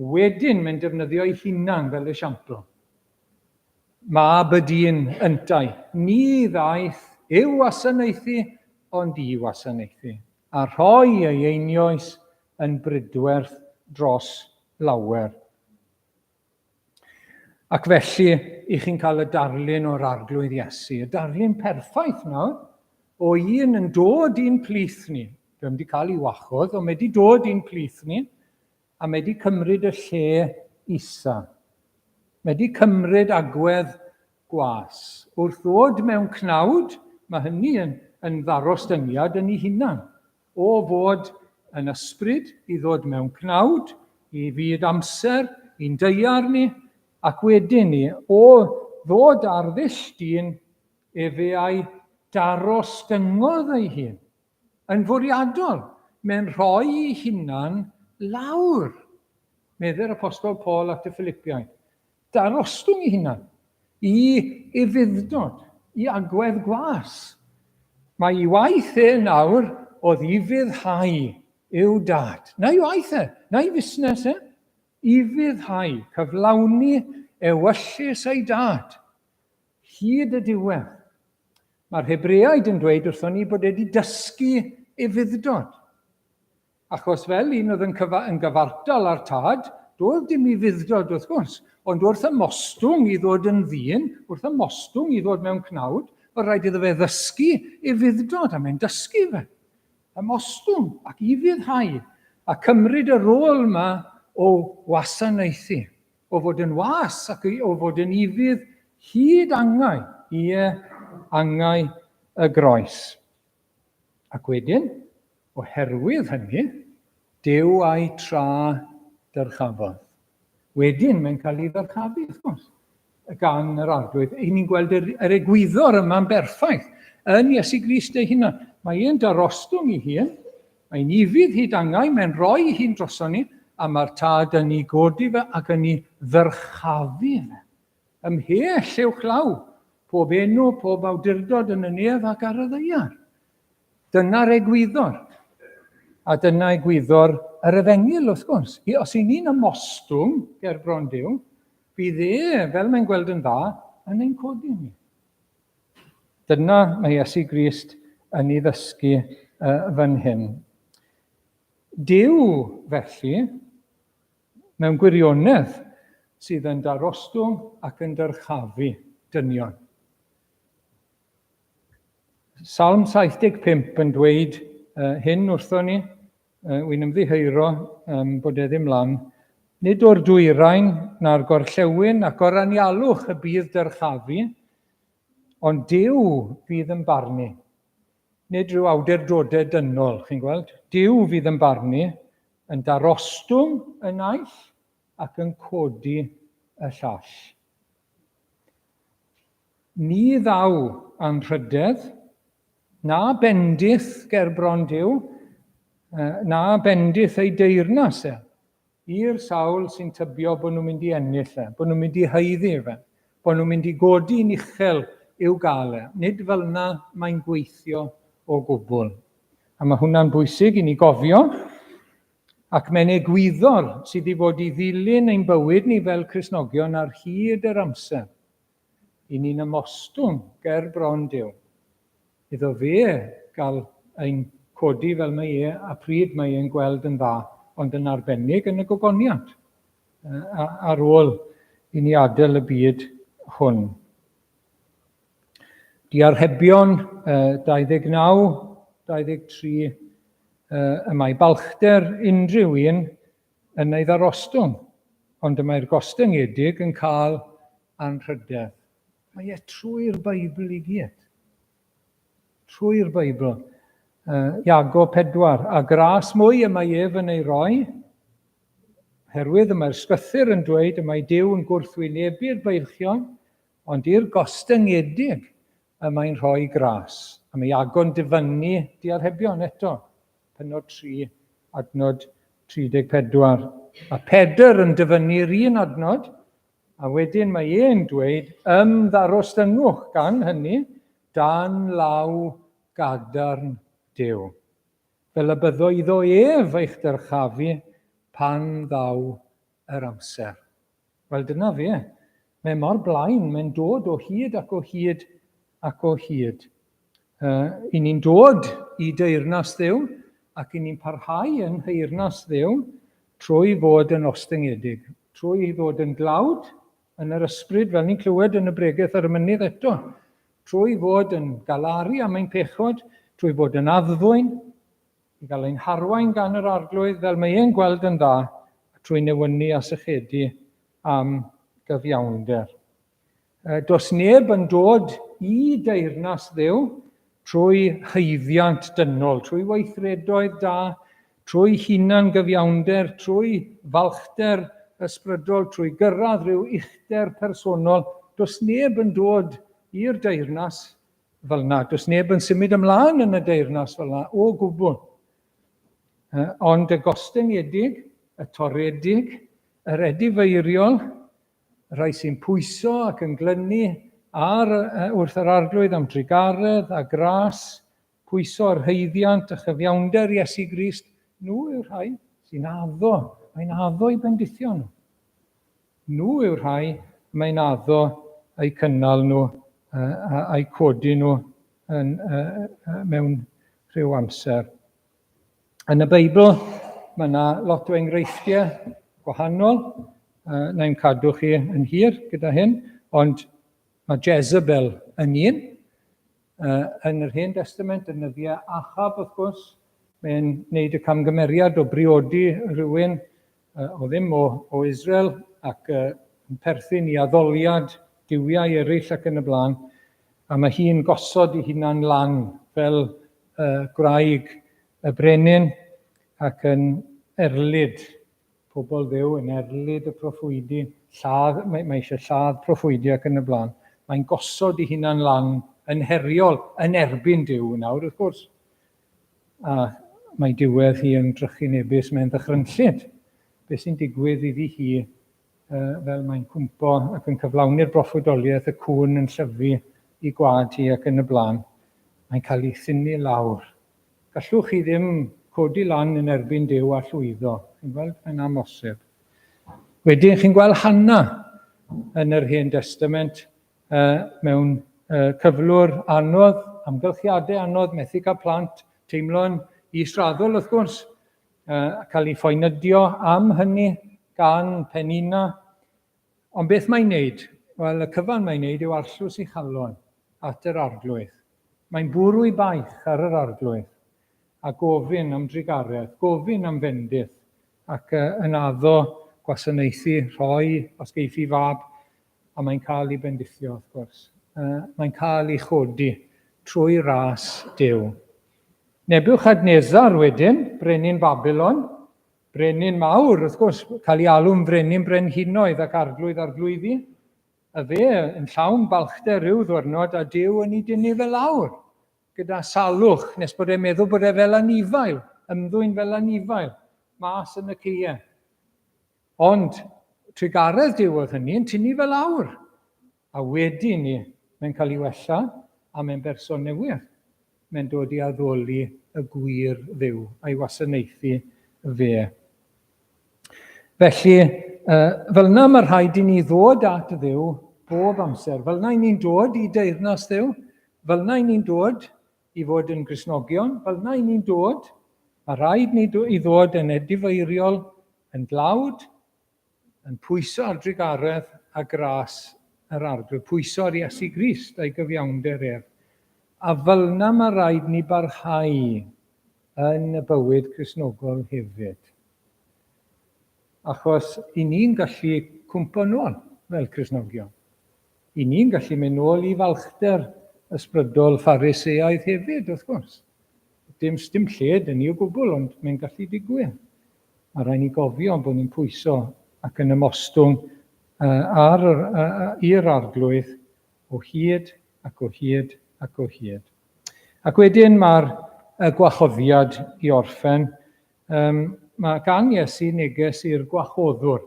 Wedyn, mae'n defnyddio ei hunan fel esiampl. Mab y dyn yntau, ni ddaeth i'w wasanaethu, ond i wasanaethu, a rhoi ei einioes yn bridwerth dros lawer. Ac felly, i chi'n cael y darlun o'r Arglwydd Iesu, y darlun perffaith nawr, o un yn dod i'n plith ni. Dwi'n wedi cael ei wachodd, ond mae wedi dod i'n plith ni, a mae wedi cymryd y lle isa. Mae wedi cymryd agwedd gwas. Wrth ddod mewn cnawd, mae hynny yn, yn ddarostyngiad yn ei hunan. O fod yn ysbryd i ddod mewn cnawd, i fyd amser, i'n daear ni, ac wedyn ni, o ddod ar ddull dyn, efe a'i darostyngodd ei hun. Yn fwriadol, mae'n rhoi ei hunan lawr, medde'r Apostol Paul at y Philipiaid. Darostwng ei hunan i ufudd-dod, i agwedd gwas. Mae ei waith e nawr o ddifuddhau i'w dad. Na'i waith e, na'i fusnes e. Ufuddhau, cyflawni ewyllys ei dad. Hyd y diwedd. Mae'r Hebreaid yn dweud wrthon ni bod e wedi dysgu ufudd-dod. Achos fel un oedd yn, cyfa, yn gyfartal â'r tad, doedd dim i fuddod wrth gwrs, ond wrth ymostwng i ddod yn ddyn, wrth ymostwng i ddod mewn cnawd, oedd rhaid iddo fe ddysgu i fuddod, a mae'n dysgu fe. Ymostwng ac i fuddhau, a cymryd y rôl yma o wasanaethu, o fod yn was ac o fod yn ufudd hyd angau, ie, angau y groes. Ac wedyn, oherwydd hynny, Duw a'i tra dyrchafodd. Wedyn, mae'n cael ei ddyrchafu, wrth gwrs, gan yr Arglwydd. Y'n ni'n gweld yr, yr egwyddor yma'n berffaith yn Iesu Grist ei hunan. Mae e'n darostwng ei hun, mae'n ufudd hyd angau, mae'n rhoi ei hun droson ni, a mae'r Tad yn ei godi fe ac yn ei ddyrchafu fe. Ymhell uwchlaw pob enw, pob awdurdod yn y nef ac ar y ddaear. Dyna'r egwyddor. A dyna egwyddor yr efengyl, wrth gwrs. Os y'n ni'n ymostwng ger bron Duw, bydd e, fel mae'n gweld yn dda, yn ein codi ni. Dyna mae Iesu Grist yn ei ddysgu uh, fan hyn. Duw, felly, mewn gwirionedd, sydd yn darostwng ac yn dyrchafu dynion. Salm 75 yn dweud uh, hyn wrthon ni, uh, wy'n ymddiheuro um, bod e ddim lan, nid o'r dwyrain na'r gorllewin ac o'r anialwch y bydd dyrchafu, ond Duw fydd yn barnu. Nid rhyw awdurdodau dynol, chi'n gweld. Duw fydd yn barnu, yn darostwng y naill. ac yn codi y llall. Ni ddaw anrhydedd, na bendith ger bron Duw, na bendith ei deyrnas e, i'r sawl sy'n tybio bod nhw'n mynd i ennill e, bod nhw'n mynd i haeddu fe, bod nhw'n mynd i godi'n uchel i'w gael e. Nid fel yna mae'n gweithio o gwbl. A mae hwnna'n bwysig i ni gofio, ac mae'n egwyddor sydd i fod i ddilyn ein bywyd ni fel Cristnogion ar hyd yr amser. I ni'n ymostwng ger bron Duw. Iddo fe gael ein codi fel mae e a pryd mae e'n gweld yn dda, ond yn arbennig yn y gogoniant ar ôl i ni adael y byd hwn. Diarhebion 29, 23, y mae balchder unrhyw un yn ei ddarostwng, ond y mae'r gostyngedig yn cael anrhydedd. Mae e trwy'r Beibl i gyd. Trwy'r Beibl. Iago 4, a gras mwy y mae ef yn ei roi, herwydd y mae'r Sgythyr yn dweud y mae Duw yn gwrthwynebu'r beilchion, Ond i'r gostyngedig y mae'n rhoi gras. A mae Iago'n dyfynnu diarhebion eto, pennod 3, adnod 34. A Pedr yn dyfynnu'r un adnod, a wedyn mae e'n dweud, ymddarostyngwch gan hynny, dan law gadarn Duw, fel y byddo iddo ef eich dyrchafu pan ddaw yr amser. Wel, dyna fe. Mae mor blaen, mae'n dod o hyd ac o hyd ac o hyd. I ni'n dod i deyrnas Dduw ac i ni'n parhau yn nheyrnas Dduw trwy fod yn ostyngedig, trwy ddod yn dlawd yn yr ysbryd, fel ni'n clywed yn y bregeth ar y mynydd eto, trwy fod yn galaru am ein pechod, trwy fod yn addfwyn, i gael ein harwain gan yr Arglwydd fel mae e'n gweld yn dda, trwy newynu a sychedu am gyfiawnder. Does neb yn dod i deyrnas Dduw trwy haeddiant dynol, trwy weithredoedd da, trwy hunan gyfiawnder, trwy falchder ysbrydol, trwy gyrraedd rhyw uchder personol. Does neb yn dod i'r deyrnas fel yna. Does neb yn symud ymlaen yn y deyrnas fel yna o gwbl. Ond y gostyngedig, y toredig, yr edifeiriol, y rhai sy'n pwyso ac yn glynu ar, wrth yr arglwydd am drugaredd a gras, pwyso ar haeddiant a chyfiawnder Iesu Grist, nhw yw'r rhai sy'n addo, mae'n addo i bendithio nhw. Nhw yw'r rhai mae'n addo eu cynnal nhw a'u codi nhw yn, mewn rhyw amser. Yn y Beibl, mae yna lot o enghreifftiau gwahanol. Na i'n cadw chi yn hir gyda hyn, ond mae Jezebel yn un. Yn yr Hen Destament, yn nyddiau Achab, wrth gwrs, mae'n gwneud y camgymeriad o briodi rhywun o ddim o, o Israel ac yn perthyn i addoliad duwiau eraill ac yn y blaen, a mae hi'n gosod ei hunan lan fel uh, gwraig y brenin ac yn erlid pobl ddew, yn erlid y proffwydi, lladd, mae, mae eisiau lladd proffwydi ac yn y blaen. Mae'n gosod ei hunan lan yn heriol, yn erbyn Duw nawr, wrth gwrs. A mae diwedd hi yn drychinebus, mae'n ddychrynllyd. Beth sy'n digwydd iddi hi fel mae'n cwmpo ac yn cyflawni'r broffwydoliaeth, y cŵn yn llyfu i gwad hi ac yn y blaen. Mae'n cael ei thynnu lawr. Gallwch chi ddim codi lan yn erbyn Duw a llwyddo. Chi'n gweld, mae'n amhosib. Wedyn chi'n gweld Hanna yn yr Hen Testament mewn cyflwr anodd, amgylchiadau anodd, methu cael plant, teimlo'n israddol wrth gwrs, cael ei phoenydio am hynny gan Penina. Ond beth mae'n neud? Wel, y cyfan mae'n neud yw arllwys ei chalon at yr arglwydd. Mae'n bwrw ei baich ar yr arglwydd a gofyn am drugaredd, gofyn am fendith ac yn addo gwasanaethu, rhoi, os geiff ei fab, a mae'n cael ei bendithio, wrth gwrs. Mae'n cael ei chodi trwy ras Duw. Nebuchadnezzar wedyn, brenin Babilon, Brenin mawr, wrth gwrs, cael ei alw'n frenin brenhinoedd ac arglwydd arglwyddi. A fe yn llawn balchder rhyw ddwyrnod a Duw yn ei dynnu fe lawr gyda salwch nes bod e'n meddwl bod e fel anifail, ymddwyn fel anifail, mas yn y ceie. Ond trugaredd Duw oedd hynny yn tynnu fe lawr. A wedi 'ny, mae'n cael ei wella a mae'n berson newydd. Mae'n dod i addoli y gwir Dduw a'i wasanaethu fe. Felly, fel yna mae rhaid i ni ddod at Dduw bob amser. Fel yna i ni'n dod i deyrnas Dduw, fel yna i ni'n dod i fod yn Gristnogion, fel yna i ni'n dod. Mae rhaid ni i ddod yn edifeiriol, yn dlawd, yn pwyso ar drugaredd a gras yr Arglwydd, pwyso ar Iesu Grist a'i gyfiawnder ef. A fel'na mae rhaid ni barhau yn y bywyd Cristnogol hefyd. Achos i ni'n gallu cwmpo nôl fel Cristnogion. I ni'n gallu mynd nôl i falchder ysbrydol Phariseaidd hefyd, wrth gwrs. Dim, dim lle dyn ni o gwbl, ond mae'n gallu digwydd. Mae rhaid ni gofio bod ni'n pwyso ac yn ymostwng ar, i'r arglwydd o hyd ac o hyd ac o hyd. Ac wedyn mae'r gwahoddiad i orffen. Um, mae gan Iesu neges i'r gwahoddwr,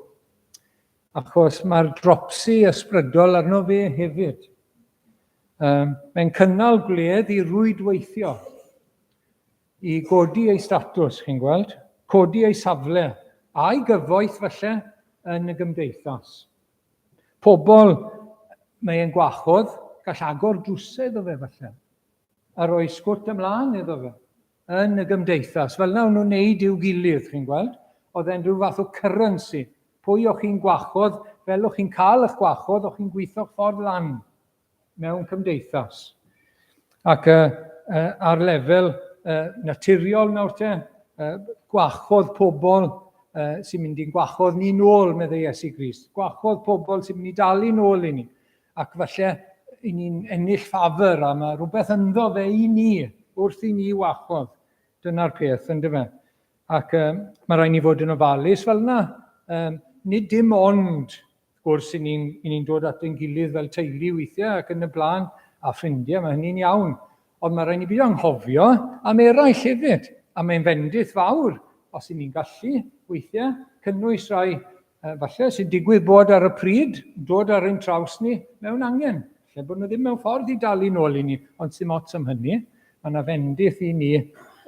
achos mae'r dropsi ysbrydol arno fe hefyd. Um, mae'n cynnal gwledd i rwydweithio. I godi ei statws, chi'n gweld, codi ei safle, a'i gyfoeth falle, yn y gymdeithas. Pobl mae e'n gwahodd, gall agor drwsau iddo fe falle, a rhoi sgwt ymlaen iddo fe yn y gymdeithas. Fel yna o'n nhw'n neud i'w gilydd, chi'n gweld. Oedd e'n rhyw fath o currency. Pwy o'ch chi'n gwahodd, fel o'ch chi'n cael eich gwahodd, o'ch chi'n gweithio'ch ffordd lan. mewn cymdeithas. Ac uh, uh, ar lefel uh, naturiol nawr te, uh, gwachodd pobl uh, sy'n mynd i'n gwachodd ni nôl, meddai Iesu Grist. Gwachodd pobl sy'n mynd i dalu nôl i ni. Ac falle i ni'n ennill ffafr a mae rhywbeth ynddo fe i ni wrth i ni wachodd. Dyna'r peth, ynddo fe. Ac um, mae rhaid ni fod yn ofalus fel yna. Um, nid dim ond Wrth gwrs, i ni'n i ni dod at ein gilydd fel teulu weithiau ac yn y blaen, a ffrindiau, mae hynny'n iawn. Ond mae rhaid ni beidio anghofio am eraill hefyd, a mae'n fendith fawr os i ni'n gallu weithiau cynnwys rhai falle sy'n digwydd bod ar y pryd, dod ar ein traws ni mewn angen. Lle bod nhw ddim mewn ffordd i dalu nôl i ni, ond sy'n ots am hynny. Mae yna fendith i ni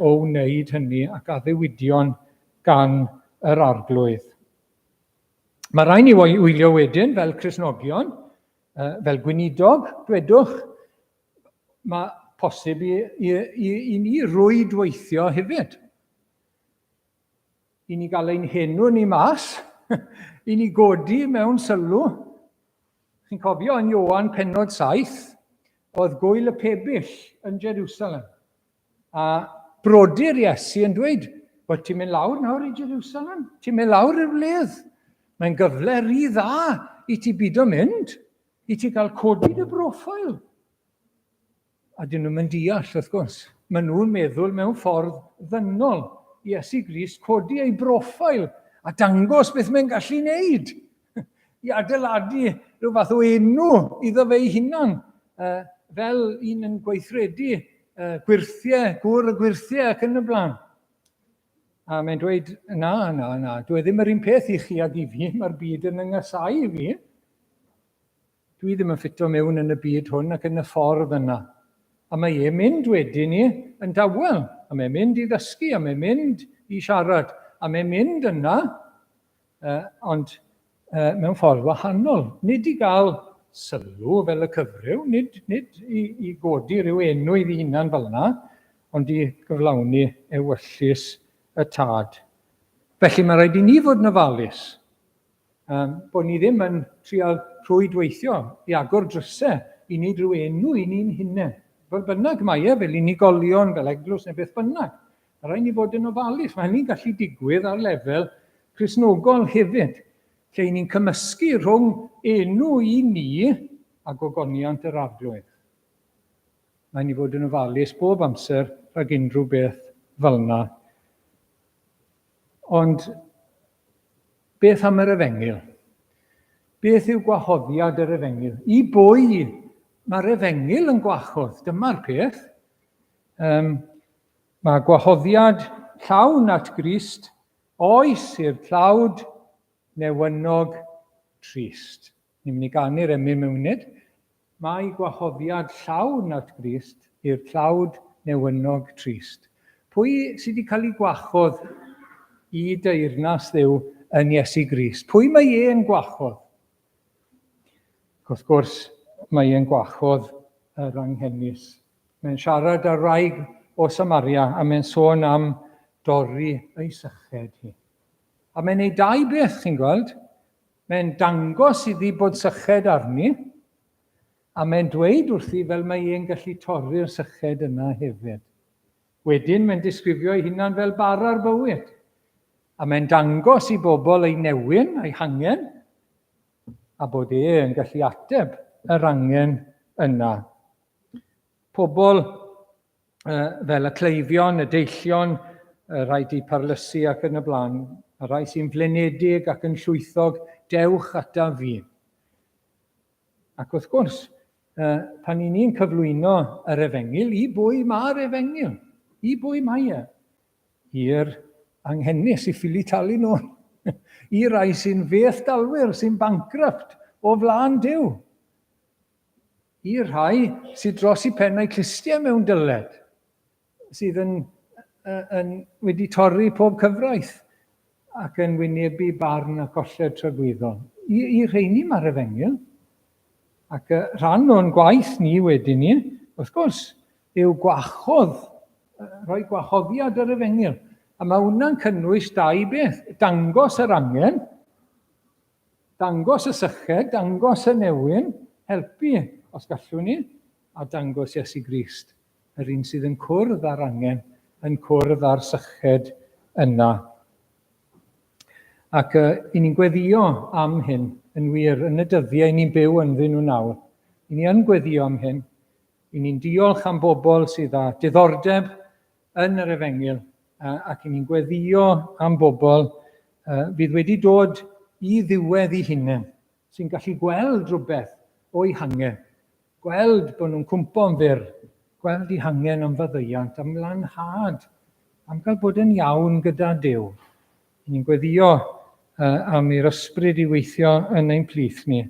o wneud hynny ac addewidion gan yr Arglwydd. Mae rhaid ni wylio wedyn fel Cristnogion, fel gweinidog, dwedwch, mae posib i, i, i, i ni rwydweithio hefyd. I ni gael ein henw ni mas, i ni godi mewn sylw. Chi'n cofio yn Ioan penod 7, oedd gwyl y pebyll yn Jerusalem. A brodyr Iesu yn dweud, wel ti'n mynd lawr nawr i Jerusalem, ti'n mynd lawr i'r wledd. Mae'n gyfle rhy dda i ti bido mynd, i ti gael codi dy broffil. A dyn nhw'n mynd deall, wrth gwrs. Maen nhw'n meddwl mewn ffordd ddynol. Iesu Grist codi ei broffil a dangos beth mae'n gallu wneud. I adeiladu rhyw fath o enw iddo fe ei hunan, fel un yn gweithredu gwyrthiau, gwr y gwyrthiau ac yn y blaen. A mae'n dweud, na, na, na, dwi e ddim yr un peth i chi ag i fi, mae'r byd yn yngasau i fi. Dwi ddim yn ffito mewn yn y byd hwn ac yn y ffordd yna. A mae e'n mynd wedyn ni yn dawel, a mae'n mynd i ddysgu, a mae'n mynd i siarad, a mae'n mynd yna ond mewn ffordd wahanol. Nid i gael sylw fel y cyfryw, nid, nid i, i godi rhyw enw iddi hunan fel yna, ond i gyflawni ewyllys y tad. Felly mae rhaid i ni fod yn ofalus, um, bod ni ddim yn trial rhwydweithio i agor drysau i wneud rhyw enw i ni'n hunain. Fel bynnag mae e, fel unigolion, fel eglwys neu beth bynnag. Mae rhaid ni fod yn ofalus. Mae hynny'n gallu digwydd ar lefel Cristnogol hefyd, lle i ni'n cymysgu rhwng enw i ni a gogoniant yr Arglwydd. Mae ni fod yn ofalus bob amser rhag unrhyw beth fel yna. Ond Beth am yr efengyl? Beth yw gwahoddiad yr efengyl? I bwy mae'r efengyl yn gwahodd? Dyma'r peth. Um, mae gwahoddiad llawn at Grist oes i'r tlawd newynog trist. Ni'n mynd i ganu'r emyn mewn munud. Mae gwahoddiad llawn at Grist i'r tlawd newynog trist. Pwy sydd wedi cael ei gwahodd i deyrnas Dduw yn Iesu Grist? Pwy mae e'n gwahodd? Wrth gwrs, mae e'n gwahodd yr anghenus. Mae'n siarad â'r wraig o Samaria a mae'n sôn am dorri ei syched hi. A mae'n ei dau beth, chi'n gweld. Mae'n dangos iddi bod syched arni, a mae'n dweud wrthi fel mae e'n gallu torri'r syched yna hefyd. Wedyn mae'n disgrifio ei hunan fel bara'r bywyd, a mae'n dangos i bobl ei newyn, ei hangen, a bod e yn gallu ateb yr angen yna. Pobl fel y cleifion, y deillion, y rhai di parlysu ac yn y blaen, y rhai sy'n flinedig ac yn llwythog, dewch ata fi. Ac wrth gwrs, pan i ni'n cyflwyno yr efengyl, i bwy mae'r efengyl? I bwy mae e? I'r anghenus, i ffili talu nôl. I rai sy'n fethdalwyr, sy'n bankrupt o flaen Duw. I'r rhai sydd dros eu pen a'u clustiau mewn dyled, sydd yn, yn wedi torri pob cyfraith ac yn wynebu barn a colled tragwyddol. I, i rheini mae'r efengyl. Ac rhan o'n gwaith ni wedyn ni, wrth gwrs, yw gwahodd, rhoi gwahoddiad yr efengyl. A mae hwnna'n cynnwys dau beth. Dangos yr angen, Dangos y syched, dangos y newyn, helpu os gallwn ni, a dangos Iesu Grist, yr un sydd yn cwrdd â'r angen, yn cwrdd â'r syched yna. Ac uh, i ni'n gweddio am hyn, yn wir, yn y dyddiau ni'n byw ynddyn nhw nawr. I ni yn gweddio am hyn. I ni'n diolch am bobl sydd â diddordeb yn yr efengyl ac i ni'n gweddio am bobl fydd wedi dod i ddiwedd i hunain, sy'n gallu gweld rhywbeth o'i hangen, gweld bod nhw'n cwmpo'n fyr, gweld eu hangen am faddeuant, am lanhad, am gael bod yn iawn gyda Duw. I ni'n gweddio am i'r ysbryd i weithio yn ein plith ni.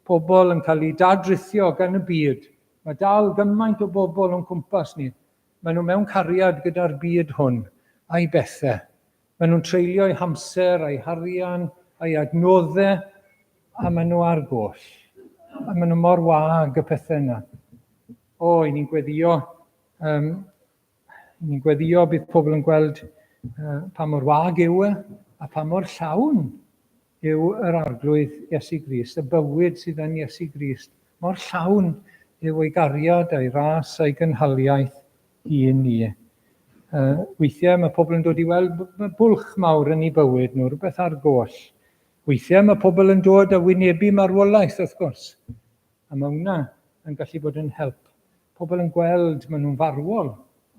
Pobl yn cael eu dadrithio gan y byd. Mae dal gymaint o bobl o'n cwmpas ni Maen nhw mewn cariad gyda'r byd hwn a'i bethau. Maen nhw'n treulio eu hamser, eu harian, eu adnoddau, a maen nhw ar goll. A maen nhw mor wag y pethau yna. O, i ni'n gweddio, um, i ni'n gweddio bydd pobl yn gweld uh, pa mor wag yw e, a pa mor llawn yw yr Arglwydd Iesu Grist, y bywyd sydd yn Iesu Grist. Mor llawn yw ei gariad a'i ras a'i gynhaliaeth i ni. Uh, weithiau mae pobl yn dod i weld bwlch mawr yn eu bywyd nhw, rhywbeth ar goll. Weithiau mae pobl yn dod a wynebu marwolaeth, wrth gwrs. A mae hwnna yn gallu bod yn help. Pobl yn gweld maen nhw'n farwol,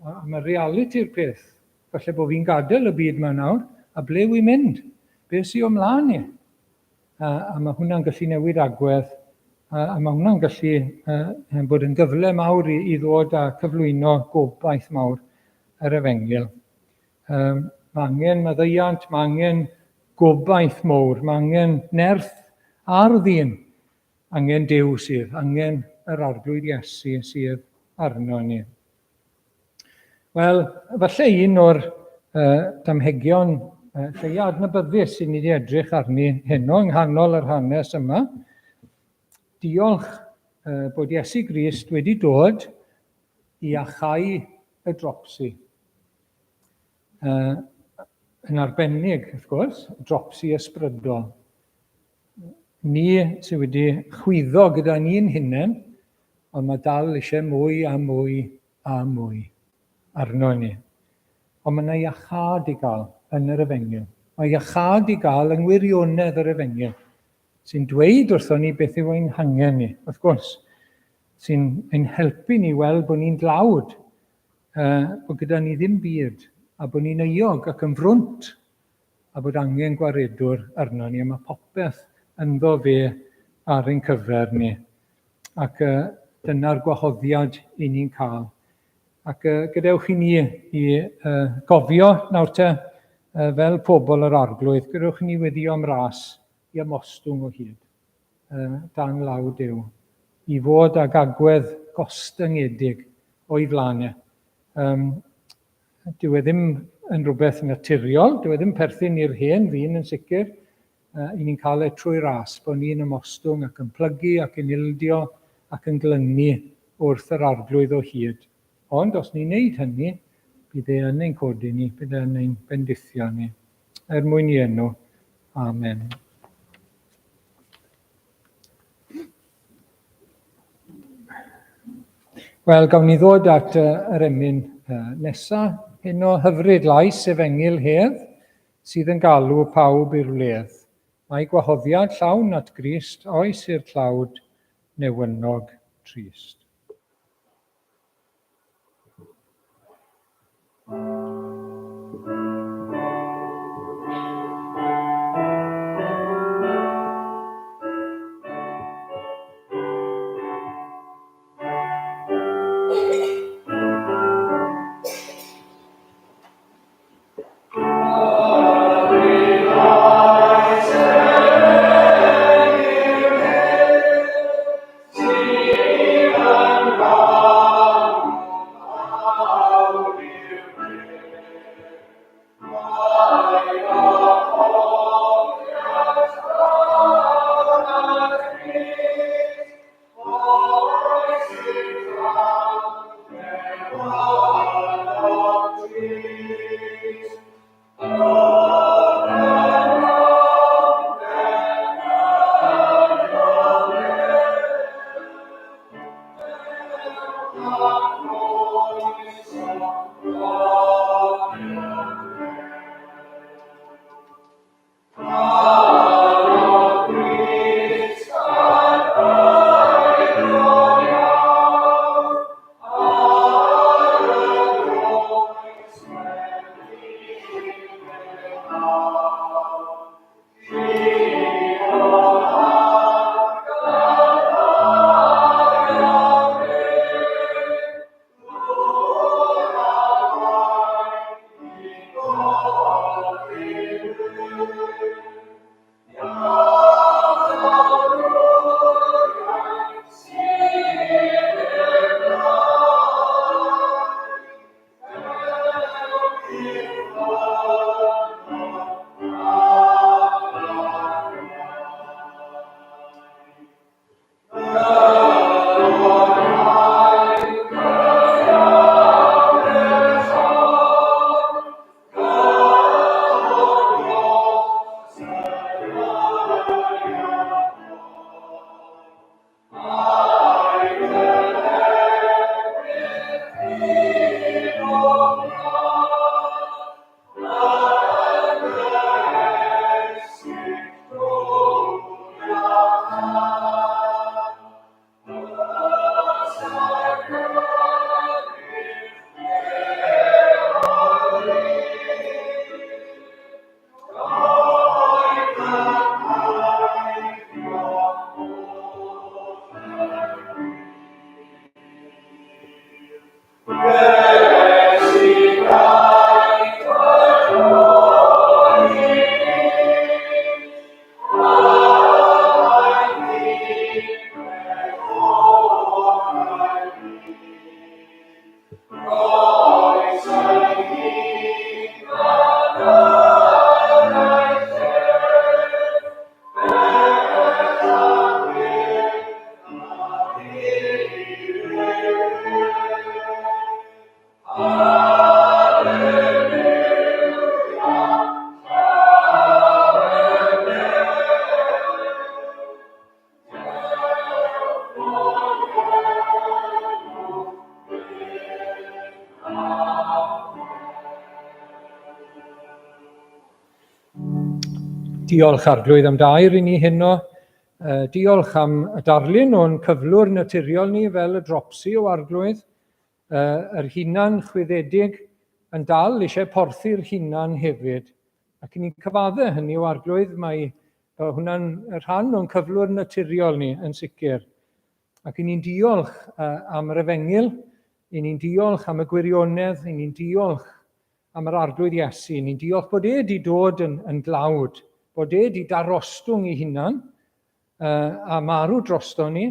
a mae realiti'r peth. Falle bod fi'n gadael y byd 'ma nawr, a ble wy'n mynd? Be sy o mlaen i? A, a mae hwnna'n gallu newid agwedd, a, a mae hwnna'n gallu uh, bod yn gyfle mawr i, i ddod a cyflwyno gobaith mawr yr efengyl. Um, mae angen maddeuant, mae angen gobaith mawr, mae angen nerth ar ddyn, angen Duw sydd, angen yr Arglwydd Iesu sydd arno ni. Wel, falle un o'r uh, damhegion uh, lleia adnabyddus sy'n ni wedi edrych arni heno yng nghanol yr hanes yma. Diolch uh, bod Iesu Grist wedi dod i achau y dropsi. Uh, yn arbennig, wrth gwrs, dropsi ysbrydol. Ni sydd wedi chwyddo gyda ni'n hunain, ond mae dal eisiau mwy a mwy a mwy arno ni. Ond mae yna iachâd i gael yn yr efengyl. Mae iachâd i gael yng ngwirionedd yr efengyl, sy'n dweud wrthon ni beth yw ein hangen ni, wrth gwrs, sy'n ein helpu ni weld bod ni'n dlawd, uh, bod gyda ni ddim byd, a bod ni'n euog ac yn frwnt. a bod angen gwaredwr arno ni, a mae popeth ynddo fe ar ein cyfer ni. Ac uh, dyna'r gwahoddiad i ni'n cael. Ac uh, gadewch i ni i uh, gofio nawr te, uh, fel pobl yr arglwydd, gadewch i ni weddio am ras i ymostwng o hyd, uh, dan law Duw, i fod ag agwedd gostyngedig o'i flaen e. Um, Dyw e ddim yn rhywbeth naturiol, dyw e ddim perthyn i'r hen ddyn yn sicr. Uh, I ni'n cael e trwy ras, bod ni'n ymostwng ac yn plygu ac yn ildio ac yn glynu wrth yr arglwydd o hyd. Ond os ni'n neud hynny, bydd e yn ein codi ni, bydd e yn ein bendithio ni. Er mwyn i enw. Amen. Wel, gawn ni ddod at yr emyn nesa heno, hyfryd lais efengyl hedd, sydd yn galw pawb i'r wledd. Mae gwahoddiad llawn at Grist, oes i'r tlawd, newynog, trist. Diolch Arglwydd am dair i ni heno. Uh, diolch am y darlun o'n cyflwr naturiol ni fel y dropsi o Arglwydd. Uh, yr hunan chwyddedig yn dal eisiau porthi'r hunan hefyd. Ac ni'n cyfadde hynny o arglwydd, mae hwnna'n rhan o'n cyflwr naturiol ni yn sicr. Ac i ni'n diolch am yr efengyl, i ni'n diolch am y gwirionedd, i ni'n diolch am yr arglwydd Iesu, i ni'n diolch bod e wedi dod yn, yn dlawd, bod e wedi darostwng ei hunan a marw drosto ni,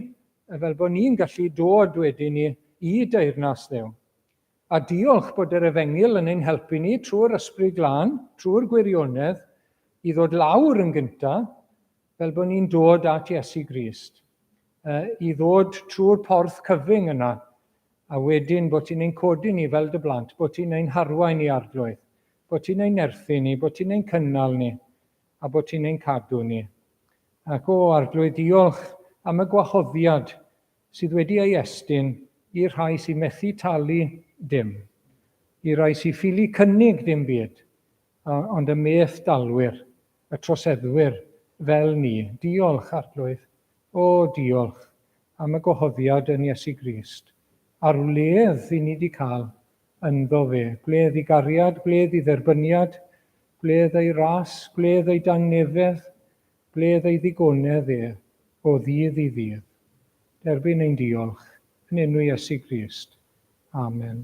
fel bod ni'n gallu dod wedyn ni i deyrnas Dduw. A diolch bod yr efengyl yn ein helpu ni trwy'r ysbryd glân, trwy'r gwirionedd, i ddod lawr yn gyntaf, fel bod ni'n dod at Iesu Grist, i ddod trwy'r porth cyfyng yna, a wedyn bod ti'n ein codi ni fel dy blant, bod ti'n ein harwain ni arglwydd, bod ti'n ein nerthu ni, bod ti'n ein cynnal ni, a bod ti'n ein cadw ni. Ac o, arglwydd, diolch am y gwahoddiad sydd wedi ei estyn i'r rhai sy'n methu talu dim, i rai sy'n ffili cynnig dim byd, ond y meth dalwyr, y troseddwyr fel ni. Diolch, Arglwydd. O, diolch am y gwahoddiad yn Iesu Grist, a'r wledd i ni wedi cael ynddo fe. Gwledd i gariad, gwledd i dderbyniad, gwledd ei ras, gwledd ei dangnefedd, gwledd ei ddigonedd e o ddydd i ddydd. Derbyn ein diolch yn enw Iesu Grist. Amen.